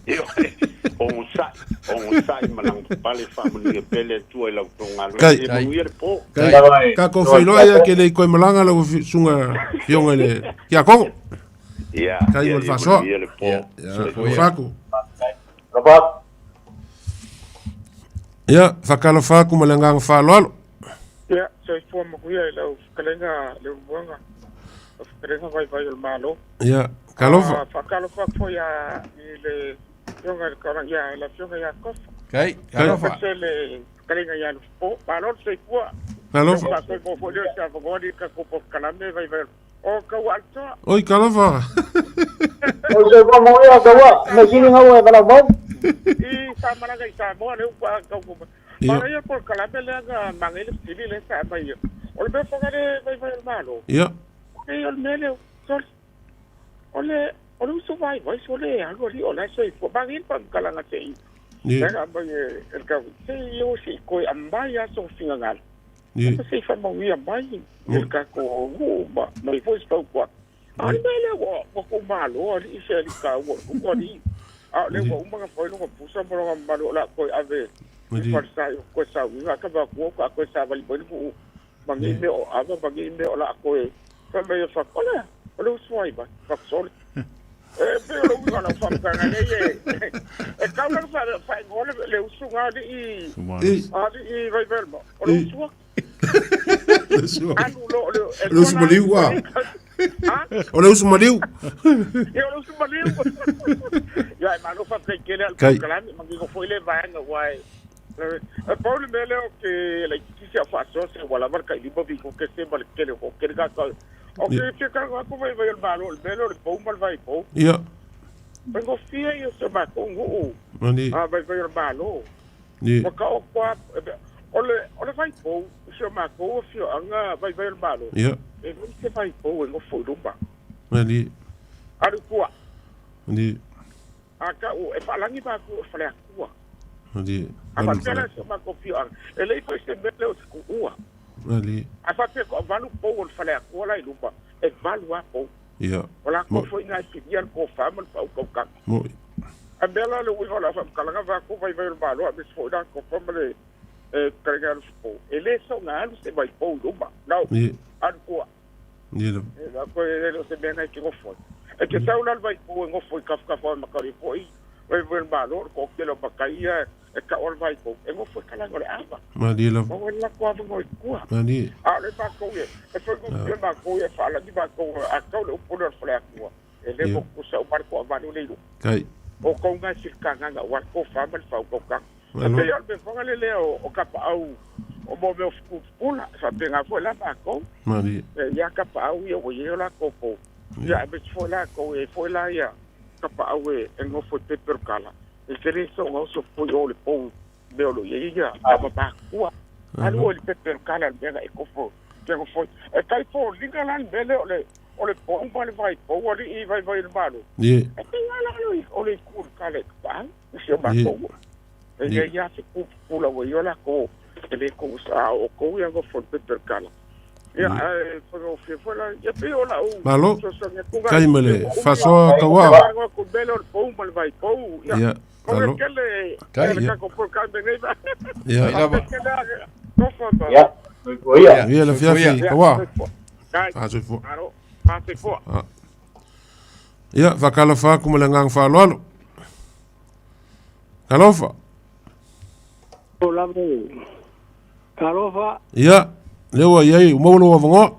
Ioe, onosai, onosai ma lavapapale, faamanuia pea le Atua i la outou galuega. Ia manuia le po. Kai, tatou feiloai ia ke lei koe malaga lau susuga Afioga i le Tiakono. Ia, Kai ia, mo le ia faasoa. manuia le po. Ia, Ia, soifua ia. alofa atu. Alofa atu. Ia, faatalofa atu ma le agaga faaaloalo. Ia, soifua manuia i lau fetalaiga Leulumoega, lau fetalaiga Vaivai o le Malo. Ia, talofa. Ah, faatalofa atu foi i le afioga i le Kawana, ia, le afioga ia Kofa. Kai, talofa. Aemaise le fetalaiga ia Lufipo. Malo le soifua. Talofa. Faatoi mo foi lea o se avanoa ni tatou polokalame Vaivai o le O Tauaaletoa. Oi, talofa. Oi, soifua manuia Taua. Mea sili gaua e valaau mau. I sa malaga i Samoa lea ua tau mai. Manaia polokalame lea na manaia le fesili lea sa aumai. O le mea foi lea Vaivai o le Malo. Ia. E o le mea lea, sorry. O le o le uso vaivai sole e alu alii o la e soifua. Manaia le faamatalaga se i lea na aumai e le Kaui. Se i o se i toe aumai lava sou finagalo. Ia se i faamauia mai i le tatou nuu ma mai foi se fautuaga. A o le mea lea ua ua tou malo alii se alii taua o le nuu alii. A o lea ua uma ona fai lona pusa ma lona mamalu o le a toe ave i falesa i toe sauiga a tama atu a toe savali mai le nuu ma nei mea o ava ma nei mea o le a toe fai mai e fatu. O le a? O le uso ai mai, fatu sole. E pei o le uiga o lau faamatalaga nei e e tau la ona faaigoa le usuga alii alii Vaivai-o-le-Mau. O le usu alu loa o le O le usu maliu a. O le usu maliu. Ia o le usu maliu. Ia e malo faafetai tele lava i le polokalame, manino foi lea vaega aua e E pau le mea lea ou te laitiiti si au faasoa se ua lava le tai lima minute se ma le tele o tele tagata. Ou te fia talanoa atu vaivai o le Malo, o le mea lea o le pou ma le vaipou. Ia. Faigofie ia o si o matou nuu Nani. a vaivai o le Malo. Ni. Ua taoto lava, o le, o le vaipou i si o matou afioaga vaivai o le Malo, Ia. e leai se vaipou e nofo i luma. Nani. Alu i tua. Nani. A tau e faalagi matou e Faleatua. Nani. A faapea la si o matou afioaga, e leai foi se mea lea o se tuua. Nani. A faapea e toavalu pou o le Faleatua la i luma, e valu lava pou. Ia. O latou foi na e pilia le tofa ma le faautautaga. Moi. A mea la le uiga o lau faamatalaga vaeatu vaivai o le Malo aemaise foi latou ma le fetalaiga ia Lufipo, e le soona alu se vaipou i luma. Nau, alu tua. Ia lava. E la koe e le o se mea na e te nofo ai. E te sau la le vaipou e nofo i tafatafa o le Makali foi, vaivai o le Malo, o le toatele o matai ia e tau o le vaipou, e nofo i kalaga o le ava. Malie lava. Maua ai le latou avanoa i tua. Malie. A o le matou ia, e faigofie matou ia e faalagi matou a tau le upu lea o le Faleatua, e le motusa uma le toavalu le i luga. Kai. O tou na e silitagaga aua le tofa ma le faautautaga. E Malo. pei o le mea foi lea o tapaau o mo mea o fupupula, e faapena foi la matou. Malie. E i ai tapaau ia ua i ai o latou pou. Ia aemaise foi latou e i ai foi la ia tapaau e nofo i pepe o le kala. E te le soona oso foi o le pou mea o lo o i ai ia tama matutua. Alu oe i le pepe o le kala i le mea na e kofo te nofo ai. E tai foliga la le mea lea o le o le pou ma le vaipou alii vaivai o le Malo. E pei lava la o le itu o le kala i tapaau i si o matou. E leai lava se pupula ua i ai o latou e le togusa a o outou ia nofo i le pepe o le kala. Ia, ae faigofie foi la. Ia pei o lau Malo. fesoasoani atu Kai ma le ua umi faasoa tauā. Faalogo atu i le mea lea o le pou ma le vaipou. Ia, Ia, manuia malo. tele Kai. le tatou polokalame nei. Ia. Kai lava. Faapea tele tofa ma. Ia, soifua ia. Ia le afiafi tauā. Soifua. Kai. Faasoifua. Malo. Faasoifua. Ia, faatalofa atu ma le agaga faaaloalo. Talofa. O lava e. Talofa. Ia, lea ua i ai, ua maua lou avanoa.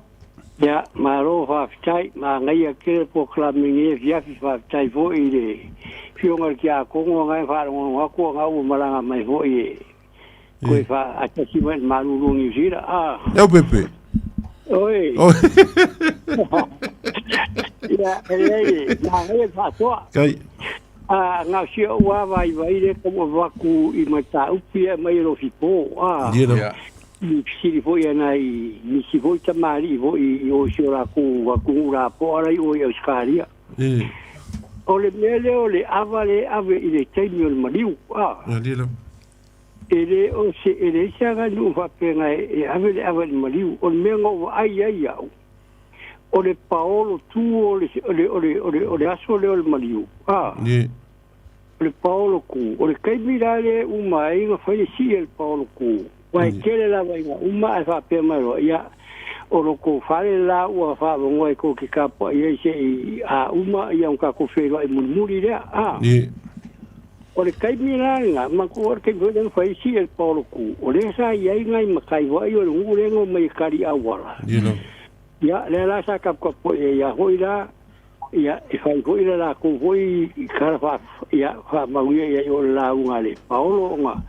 Ia, malo faafetai, manaia tele polokalame i lenei afiafi, faafetai foi i le Afioga i le Tiakono na e faalogologo atu ona ua malaga mai foi e toe faatasi mai i le malulu o Niu Sila. A. Leo Pepe. Oi. Ia, e leai, manaia le faasoa. Kai. A, na o si ou lava vaivai lea tau avatu i mataupu ia e aumai e Lofipo, a. Ia. I fesili foi a nai nisi foi tamalii foi i o i si o latou atunuu lapoa la i o i Ausetalia. O le mea lea o le ava lea e ave i le taimi o le maliu, a. E le o se, e leai se aganuu faapena e ave le ava i le maliu. O le mea na ou vaai ai au, o le paolo tu o le, o le, o le, o le, o le aso lea o le maliu, a. O le paolo ku, o le taimi la lea e uma ai ona fai le sii a le paolo ku, aua e tele lava ina uma ae faapea mai loa, ia, o lo tou fale la ua faavanoa e tou te tapuai ai se i a uma ia ona tatou feiloai mulimuli lea, a. O le taimi la lena, manatua o le taimi foi lea na fai ai sii a le paolo ku, o lea sa i ai nai matai foi o le nuu lea na omai e kali auala. Ia, lea la sa taputapuai ai a foi la, ia, e fai foi le latou foi tala faa, ia, faamanuia i ai o le lauga a le Paolo ona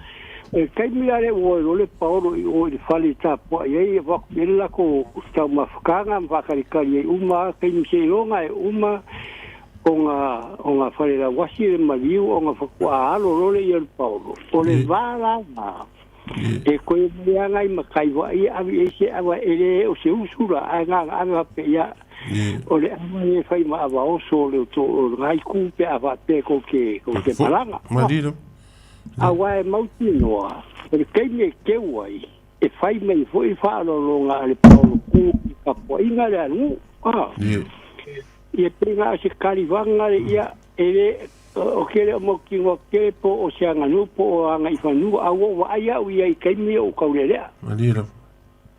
o le taimi la lea ua o ai loa le Paolo i o i le fale e tapuai ai, e avatu i ai le latou taumafataga ma faatalitali ai uma lava taimi seiloga e uma ona ona fale lauasi le maliu ona faatoa alo loa lea i ai o le Paolo. O le va la lena, E koe mai lava nai matai vaai e ave i ai se ava e le o se usu la, ae na ona ave faapea, ia, o le ava lea e fai ma ava oso o le o lena itu pe a faapea tou te, tou te malaga. Aua e mautinoa, o le taimi e teu ai, e fai mai foi le faaaloaloga a le paolo ku i tapuaiga a le atunuu. Ia pei na o se kalivaga le ia e le o ke le o mautinoa tele po o se aganuu po o agaifanua a ua ou vaai au ia i taimi o ou taulealea. Malie lava.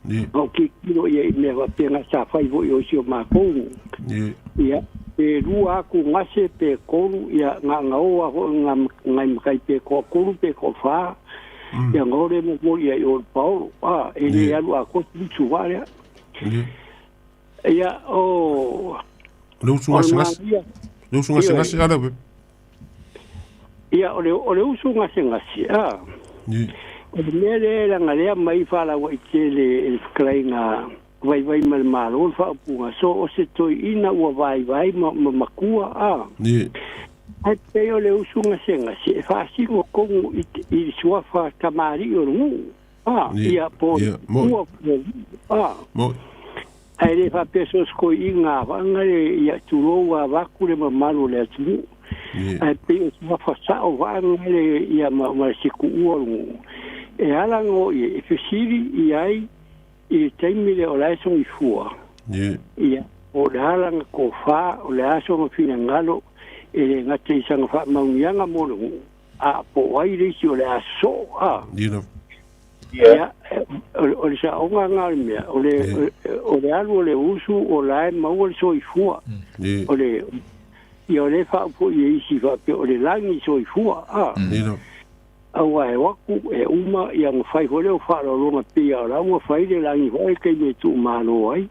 Ie. Ma ou tilotilo ia i mea faapena sa fai foi o si o matou. Ie. Ia pe lua atu gase pe tolu ia na ona o lava foi na nai matai pe toatolu pe toafa ia ona o lea momoli ia i o i le paolo a e le alu atoa se fitu vaa lea. Ie. Ia, o... O le usu gasegase. Le usu gasegase a le Ia, o le, o le usu gasegase, a. Ie. O le mea lea e lagalea mai faalauaitele e le fetalaiga vaivai ma le Malo le faaupuga, so o se toeaina ua vaivai ma, ma matua, a. Ie. Ae pei o le usu gasegase e faasino tonu i, i le suafa tamalii o le nuu, a. Ia, po o le matua, po o le a. Moi. Ae le faapea so o se toeaina vaga le ia tulou a avatu le mamalu o le atunuu. Ae pei o se afa sao vaga le ia ma ma le sikuua o le nuu. E ala ona o i e fesili i ai i le taimi lea o la e soifua. Ia, po o le a lana tofa, o le a sona finagalo, e le gata i sana faamauniaga mo le nuu, a po o ai le isi o le a sosoo, a. Ia, o le saoga lena o le mea, o le, o le alu o le usu o la e maua le soifua. O le, ia o lea e faaupoi e isi faapea o le lagi soifua, a. Aua e o atu e uma ia ona fai foi lea o faaaloaloga pei a o la ua fai le lagi foi le taimi e tuumalo ai.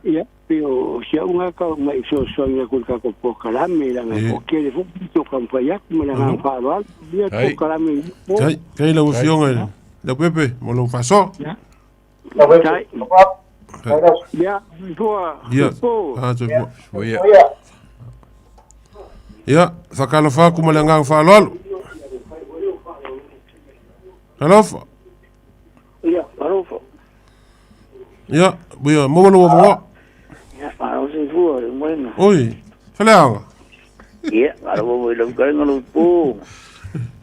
Ia pei o si au lena tau mai fesoasoani atu i le tatou polokalame leaga e toatele foi nisi o taumafai atu ma le agaga faaaloalo ia le polokalame i po. Kai, kai lau afioga i Leaupepe mo lou faasoa. Ia. Kai. Ia, soifua. Ia, ah, soifua. Ia. Ia, faatalofa atu ma le agaga faaaloalo. Talofa. Ia, alofa. Ia, ia, maua lou avanoa. Ia, malo soifua, le moena. Oi, faleaga. Ia, alofa foi lau kainga lou po.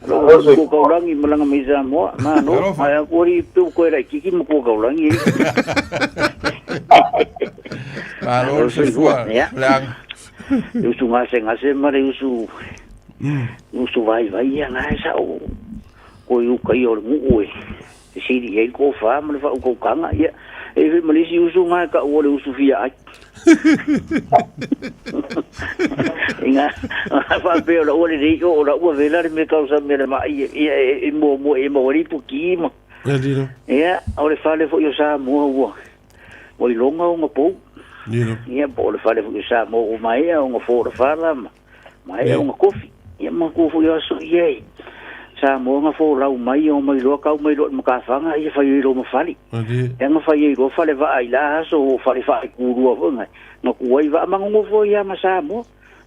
Alofa foi ko kaulangi malanga mai Samoa. Malo, ai aku ari tu koe lai kiki ma ko kaulangi. Malo soifua. Ia. Leaga. Le usu gasegase ma le usu usu vaivai ia na e sao ko i uka ia o le nuu e fesili i ai le tofa ma le faautautaga, ia, e i ai foi ma le isi usu na e taua o le usu fia ai. Inga, faapea o la'u lelei o o la'u avela le mea tausami a le ma'i ia e muamua e maua ai le ipuki ma. Ia, o le fale foi o Samoa ua ua iloga ona pou. Ia, po o le fale foi o Samoa ua maea ona folafala ma Maea ona kofi. Ia manatua foi o aso ia e Samoa na folau mai o mai loa kau mai loa i matafaga ia fai ai loa ma fale. Ia na fai ai loa fale vaa i la aso o fale faaikulua foi na na tu ai vaa ma nonofo ai lava ma Samoa.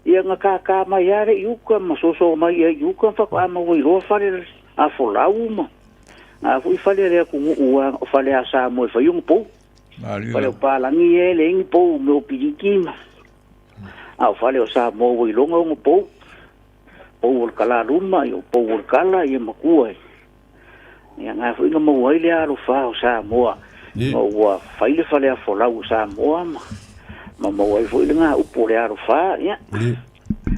Ia na kākā mai lava le i uka ma soso mai ai i uka faatoa maua ai loa fale a folau ma a foi fale a le atunuu a o fale a Samoa e fai ona pou. Fale o Palagi ia e leai ni pou mea o piliki ma A o fale o Samoa ua iloga ona pou, pou o le kalaluma, ia o pou o le kala, ia matua e. Ia nga foi na maua ai le alofa o Samoa, ma ua fai le fale afolau o Samoa ma, ma maua ai foi le ga upu o le alofa, ia.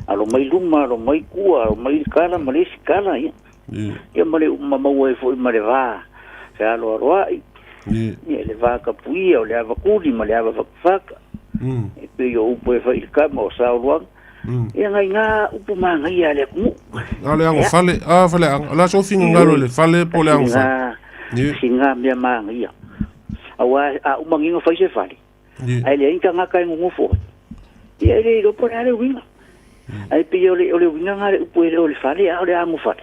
Alo mai luma, alo mai tua, alo mai le kala ma le isi kala, ia. Ia ma le ma maua ai foi ma le va fealoaloai, ia le va tapuia o le ava kuli ma le ava fakafaka. E pei o upu e fai i le kama o Saoluaga. Ia ngai ngā upu māngaia a le atunuu. A le agofale, a fale aga, o le a sou finagalo i le fale po o le agofale? Si ngā mea māngaia. Aua a uma ngiga fai se fale, ae leai ni tagata e nonofo ai. Ia e le iloa po o le a le uiga. Ae pei o le, o le uiga lena o le upu e le o le fale a o le agofale.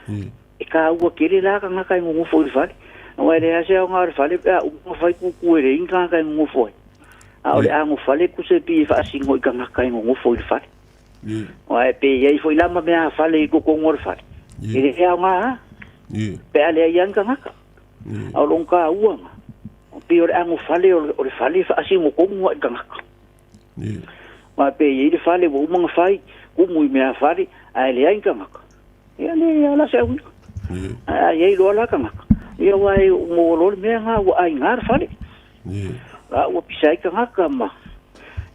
E kāua tele la tagata e nonofo i le fale. Aua e leai lava se aoga o le fale pe a uma ona fai tutu e leai ni tagata e nonofo ai. A o le agofale e tusa pei e faasino i tagata e nonofo i le fale. Aua e pe i ai foi la ma mea fale i totonu o le fale. E leai aoga lava pe a leai lava ni tagata. A o lona taua na, pei o le anofale o le fale e faasino tonu lava i tagata. Aua pe i ai le fale ua uma ona fai, kumu i mea fale, ae leai ni tagata. Ia leai lava la se auiga. Ae a i ai loa la tagata, ia aua e maua loa le mea lena ua aiga le fale. La ua pisa ai tagata ma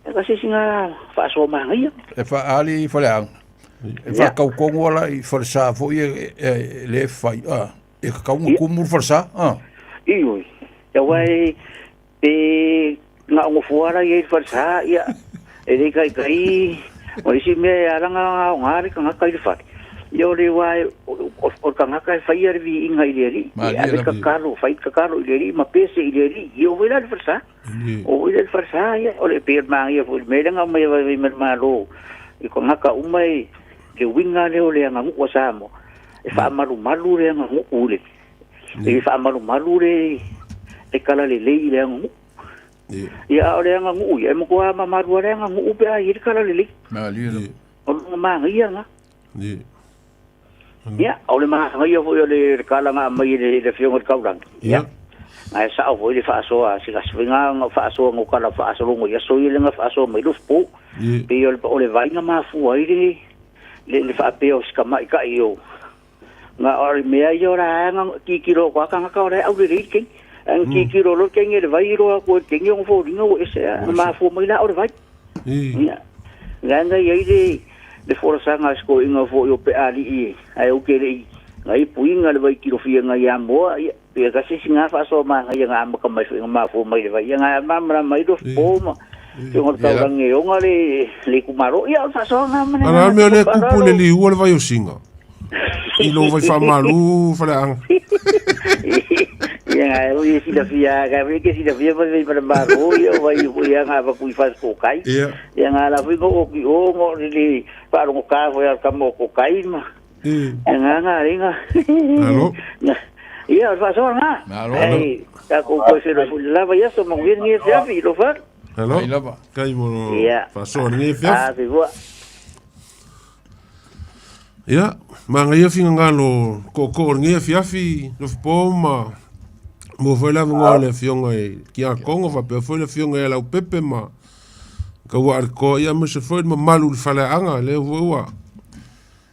e ka se isi na faasoa manaia. E faaali i Faleaga, e faatautonu ala i falesa foi e le fai, a. E tatau ona tumu le falesa, a? Ioe. Aua e pe na o nofoa la i ai le falesa, ia, e le taitai, o le isi mea e ala ona aoga le tagata i le fale, ia o le wā o le tagata e faia le viiga i le Alii, e ave le tatalo, fai le tatalo i le Alii ma pese i le Alii, ia o foi la le falesa. O foi la le falesa, ia, o le pei o le manaia foi i le mea lea na aumai e vaivai mai le Malo i tagata uma e le uiga lea o le aganuu a Samoa, e faamalumalu le aganuu i le e faamalumalu le le talalelei i le aganuu. Ia a o le aganuu ia, e matua mamalu lava le aganuu pe a i ai le talalelei. O lona manaia lena. Ia, o le manaia foi o le tala na aumai e le Afioga i le Taulagi. Ia. Ae sao foi le faasoa a se tasi foi na faasoa no tala faasologa i aso ia lea na faasoa mai Lufupu. Pei o le vai na mafua ai le le faapea o si tamaitai o na o le mea ia o la na tilotilo atu a tagata o la e aulelei le teine. Ae na tilotilo loa le teine i le vai iloa atu e le teine ona foliga ua ese a na mafua mai la o le vai. Ia. Leaga e i ai le le folasaga a si toeaina foi o Peaalii ae ou te le i nai puiga le vai tilofia nai Amoa ia pe tasi isi na faasoa manaia na amata mai foi na mafua mai le vai ia na malamalama ai Lofo ma Afioga o le Taulagi e ona le itumalo ia o le faasoa na ma le A o le mea lea e tupu i le liua le vai o Singa. I lou vai faamalu Faleaga. Ia ngai o ia silafia ka ve ke silafia vai vai para maro ia vai ia nga va kui fas ko kai. Ia. Ia nga la fui ko ki o ngo li pa ro ka fo ya ka mo ko kai ma. Ia nga nga ringa. Alo. Ia fa so nga. Malo. Ei, ka ko ko se lo la va ia so mo vi ni se afi lo fa. Alo. Ai lava. Kai mo Ia. faasoa lenei afiafi. Ah, se voa. Ia, magaia figagalo tootoo o lenei afiafi, Lofipo ma maua foi le avanoa o le afioga i Kiakogo faapea foi le afioga ia Laupepe ma Kauaaletoa, ia aemaise foi le mamalu i le faleaga, lea foi ua,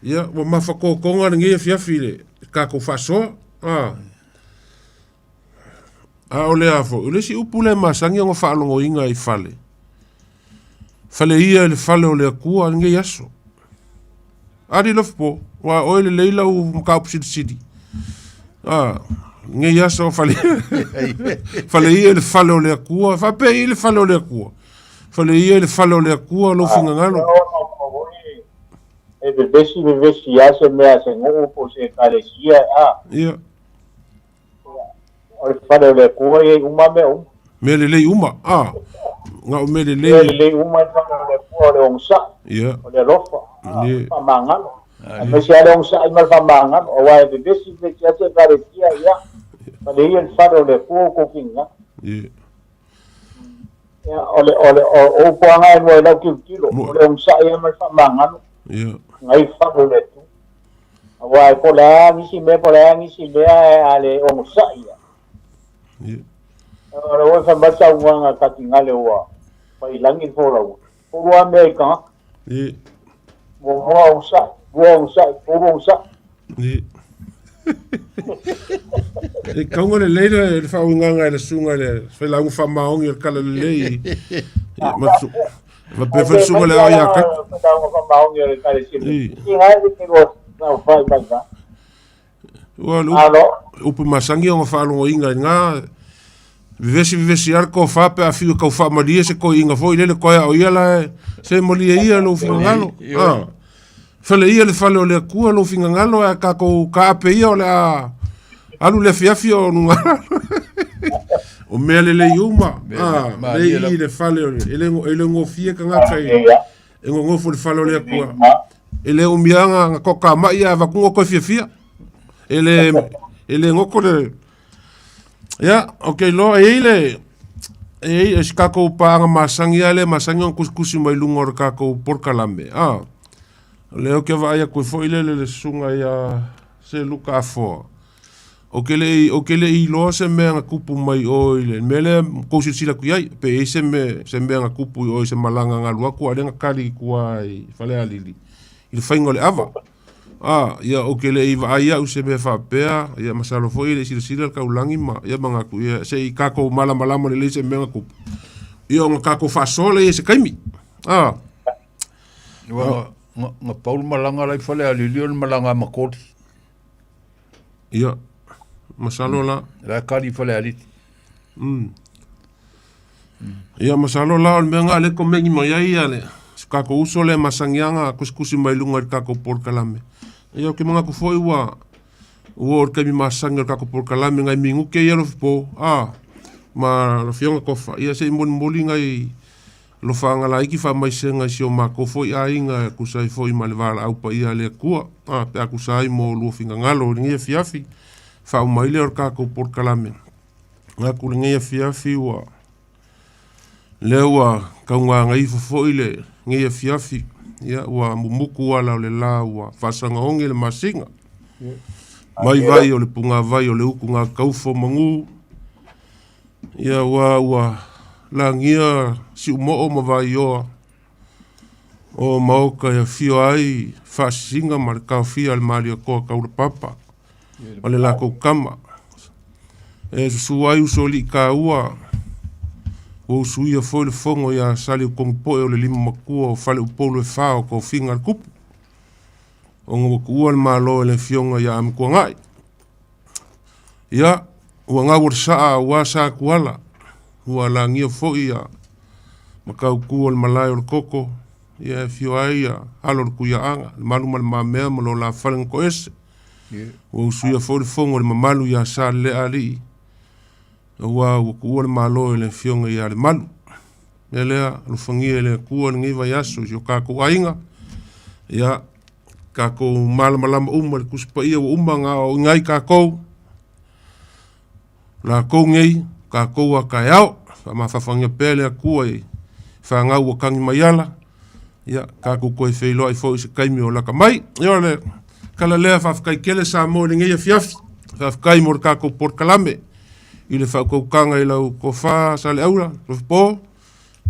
ia, ua mafatotoga lenei afiafi i le tatou faasoa. A, a o le a foi, o le isi upu lea e masani ona faalogoina i fale, fale ia i le fale o le Atua lenei aso. Ali Lofipo, ua oe lelei lau mataupu silisili. A, lenei aso fale, fale ia i le fale o le Atua, faapea i le fale o le Atua. Fale ia i le fale o le Atua lou finagalo. E vevesi vevesi lava se mea se nuu po o se ekalesia a. Ia. O le fale o le Atua e i ai uma mea uma. Mea lelei uma, a. Na o mea lelei. Mea lelei uma i le fale o le Atua, o le onosai, Ia. o le alofa, a, o le faamagalo. Aemaise lava le onosai ma le faamagalo, aua e vevesi vevesi lava se ekalesia, ia, fale ia i le fale o le Atua outou finagalo. Ia. Ia, o le, o le, o upu lava na e lua i lau tilotilo, o le onosai lava ma le faamagalo, Ia. nai fale o le Atua. Aua e po o le a nisi mea, po o le a nisi mea, a le onosai ia. Ia. O le ua fai mai le saunoaga a Katigale ua fai i lagi le folauga. Tolu lava mea i tagata. Ia. Muamua onosai, lua onosai, tolu onosai. Ia. E kauga lelei le faauigaga e le susuga i le failauga faamaoni o le tala lelei. Ia, ma su- faapea foi le susuga i le ao ia Kaki. Failauga faamaoni o le Ekalesia. Ia. I ngai le te lua nau fai mai ka. Ua le Alo. upu masani ona faalogoina i lena vevesi vevesi lava le tofa pe a fiu e tau faamalie se toeaina foi lele toe a o ia la e se malie ia lou finagalo. A fale ia le fale o le Atua lou finagalo ae tatou taape ia o le a alu le afiafi o luga o mea lelei uma. A lea i le fale o le e le e le gofie tagata i e nonofo i le fale o le Atua. E le umi lava na toatamai ae avatu na toe fiafia. E le, e le goto le... Ia, ou te iloa, e i ai le... E i ai si tatou paaga masani lava lea e masani ona tusitusi mai luga o le tatou polokalame, a. O lea ou te vaai atu ai foi lele i le susuga ia Seluka Afoa. Ou te le i, ou te le i iloa se mea na tupu mai i o i le mea lea na tou silasila atu i ai, pe i ai se mea, se mea na tupu i o i se malaga na alu atu a o lea na kali i tua i Falealili i le faiga o le ava. A, ia, ou te le i vaai au i se mea faapea, ia, masalo foi e le i silasila le taulagi ma, ia, manatu, ia, se i tatou malamalama lelei i se mea na tupu, ia, ona tatou faasoa lea i se taimi. A. Ua na, na pau le malaga la i Falealili o le malaga a Makoli. Ia, masalo la. La e kali i Falealili. Ia, masalo la o le mea lena lea e komeni mai ai ia le si tatou uso lea e masani lava ona tusitusi mai luga i le tatou polokalame. Ia, ou te manatu foi ua ua oo i le taimi masani o le tatou polokalame nai minute ia Lofipo, a, ma le Afioga Tofa, ia se i molimoli nai Alofaaga laiti faamaisega i si o matou foi aiga e tusa ai foi ma le valaau paia a le Atua, a, pe a tusa ai mo lua finagalo i lenei afiafi, faauma ai lea o le tatou polokalame. Manatu lenei afiafi ua, lea ua taugagaifo foi lenei afiafi, ia ua mumutu ala o le la ua faasagaogi le masina. Mai vai o le pugavai o le utu gataufo manu, Ia ua ua lagia Siumoo ma Vaioa o Maoka e afio ai Faasisiga ma le taofia a le Malietoa Taulapapa ma le latou tama. E susu ai usoalii taua ua usuia foi le fono ia Saliutogipoe o le lima matua o Faleupolu e fa o tofiga a le Tupu ona ua tuua le Malo e le Afioga ia Amituanai. Ia, ua gau o le saa aua sa tuala, ua lagia foi ia Matautu o le malae o le koko, Ia e afio ai ia alo o le Tuiaaga, Lemalu ma Lemamea ma lo la fale na toese. Ua usuia foi le fono a le mamalu ia Saleleaalii, aua ua tuua le Malo e le Afioga ia Lemalu. O le mea lea, alofagia e le Atua lenei vaiaso i si o tatou aiga, ia tatou malamalama uma i le Tusi Paia ua uma ona aoaoina ai tatou, latou nei, tatou a taeao. Faamafafagia pea le Atua i fanau ua tagi mai ala, ia tatou toe feiloai foi i se taimi o lata mai. Ia o le tala lea, faafetai tele Samoa i lenei afiafi. Faafetai mo le tatou polokalame i le faautautaga i lau tofa Saleaula, Tofipo,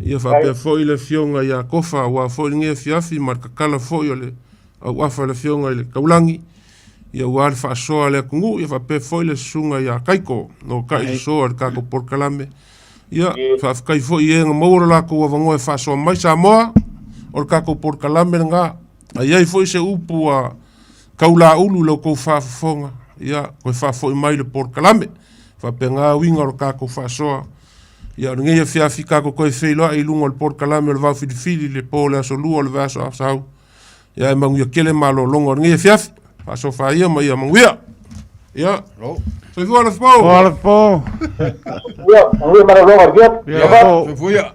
ia faapea foi le afioga ia Tofa aua foi lenei afiafi ma le tatala foi o le auafa i le afioga i le Taulagi, ia aua le faasoa a le atunuu, ia faapea foi le susuga ia Kaiko, no kai le soa i le tatou polokalame. Ia, faafetai foi i e na maua lo latou avanoa e faasoa mai Samoa, o le tatou polokalame lena. A i ai foi se upu a kaulaulu i la outou faafofoga, ia, toe faafoi mai le polokalame. Faapena uiga o le tatou faasoa. Ia, o lenei afiafi tatou toe feiloai i luga o le polokalame o le Vaofilifili i le po o le aso Lua o le vaiaso a sau. Ia, e manuia tele malologa o lenei afiafi. Faasoa ia ma ia manuia. Ia, soifua le po. Soifua le po. Ia, manuia malologa. Ia, Soifua.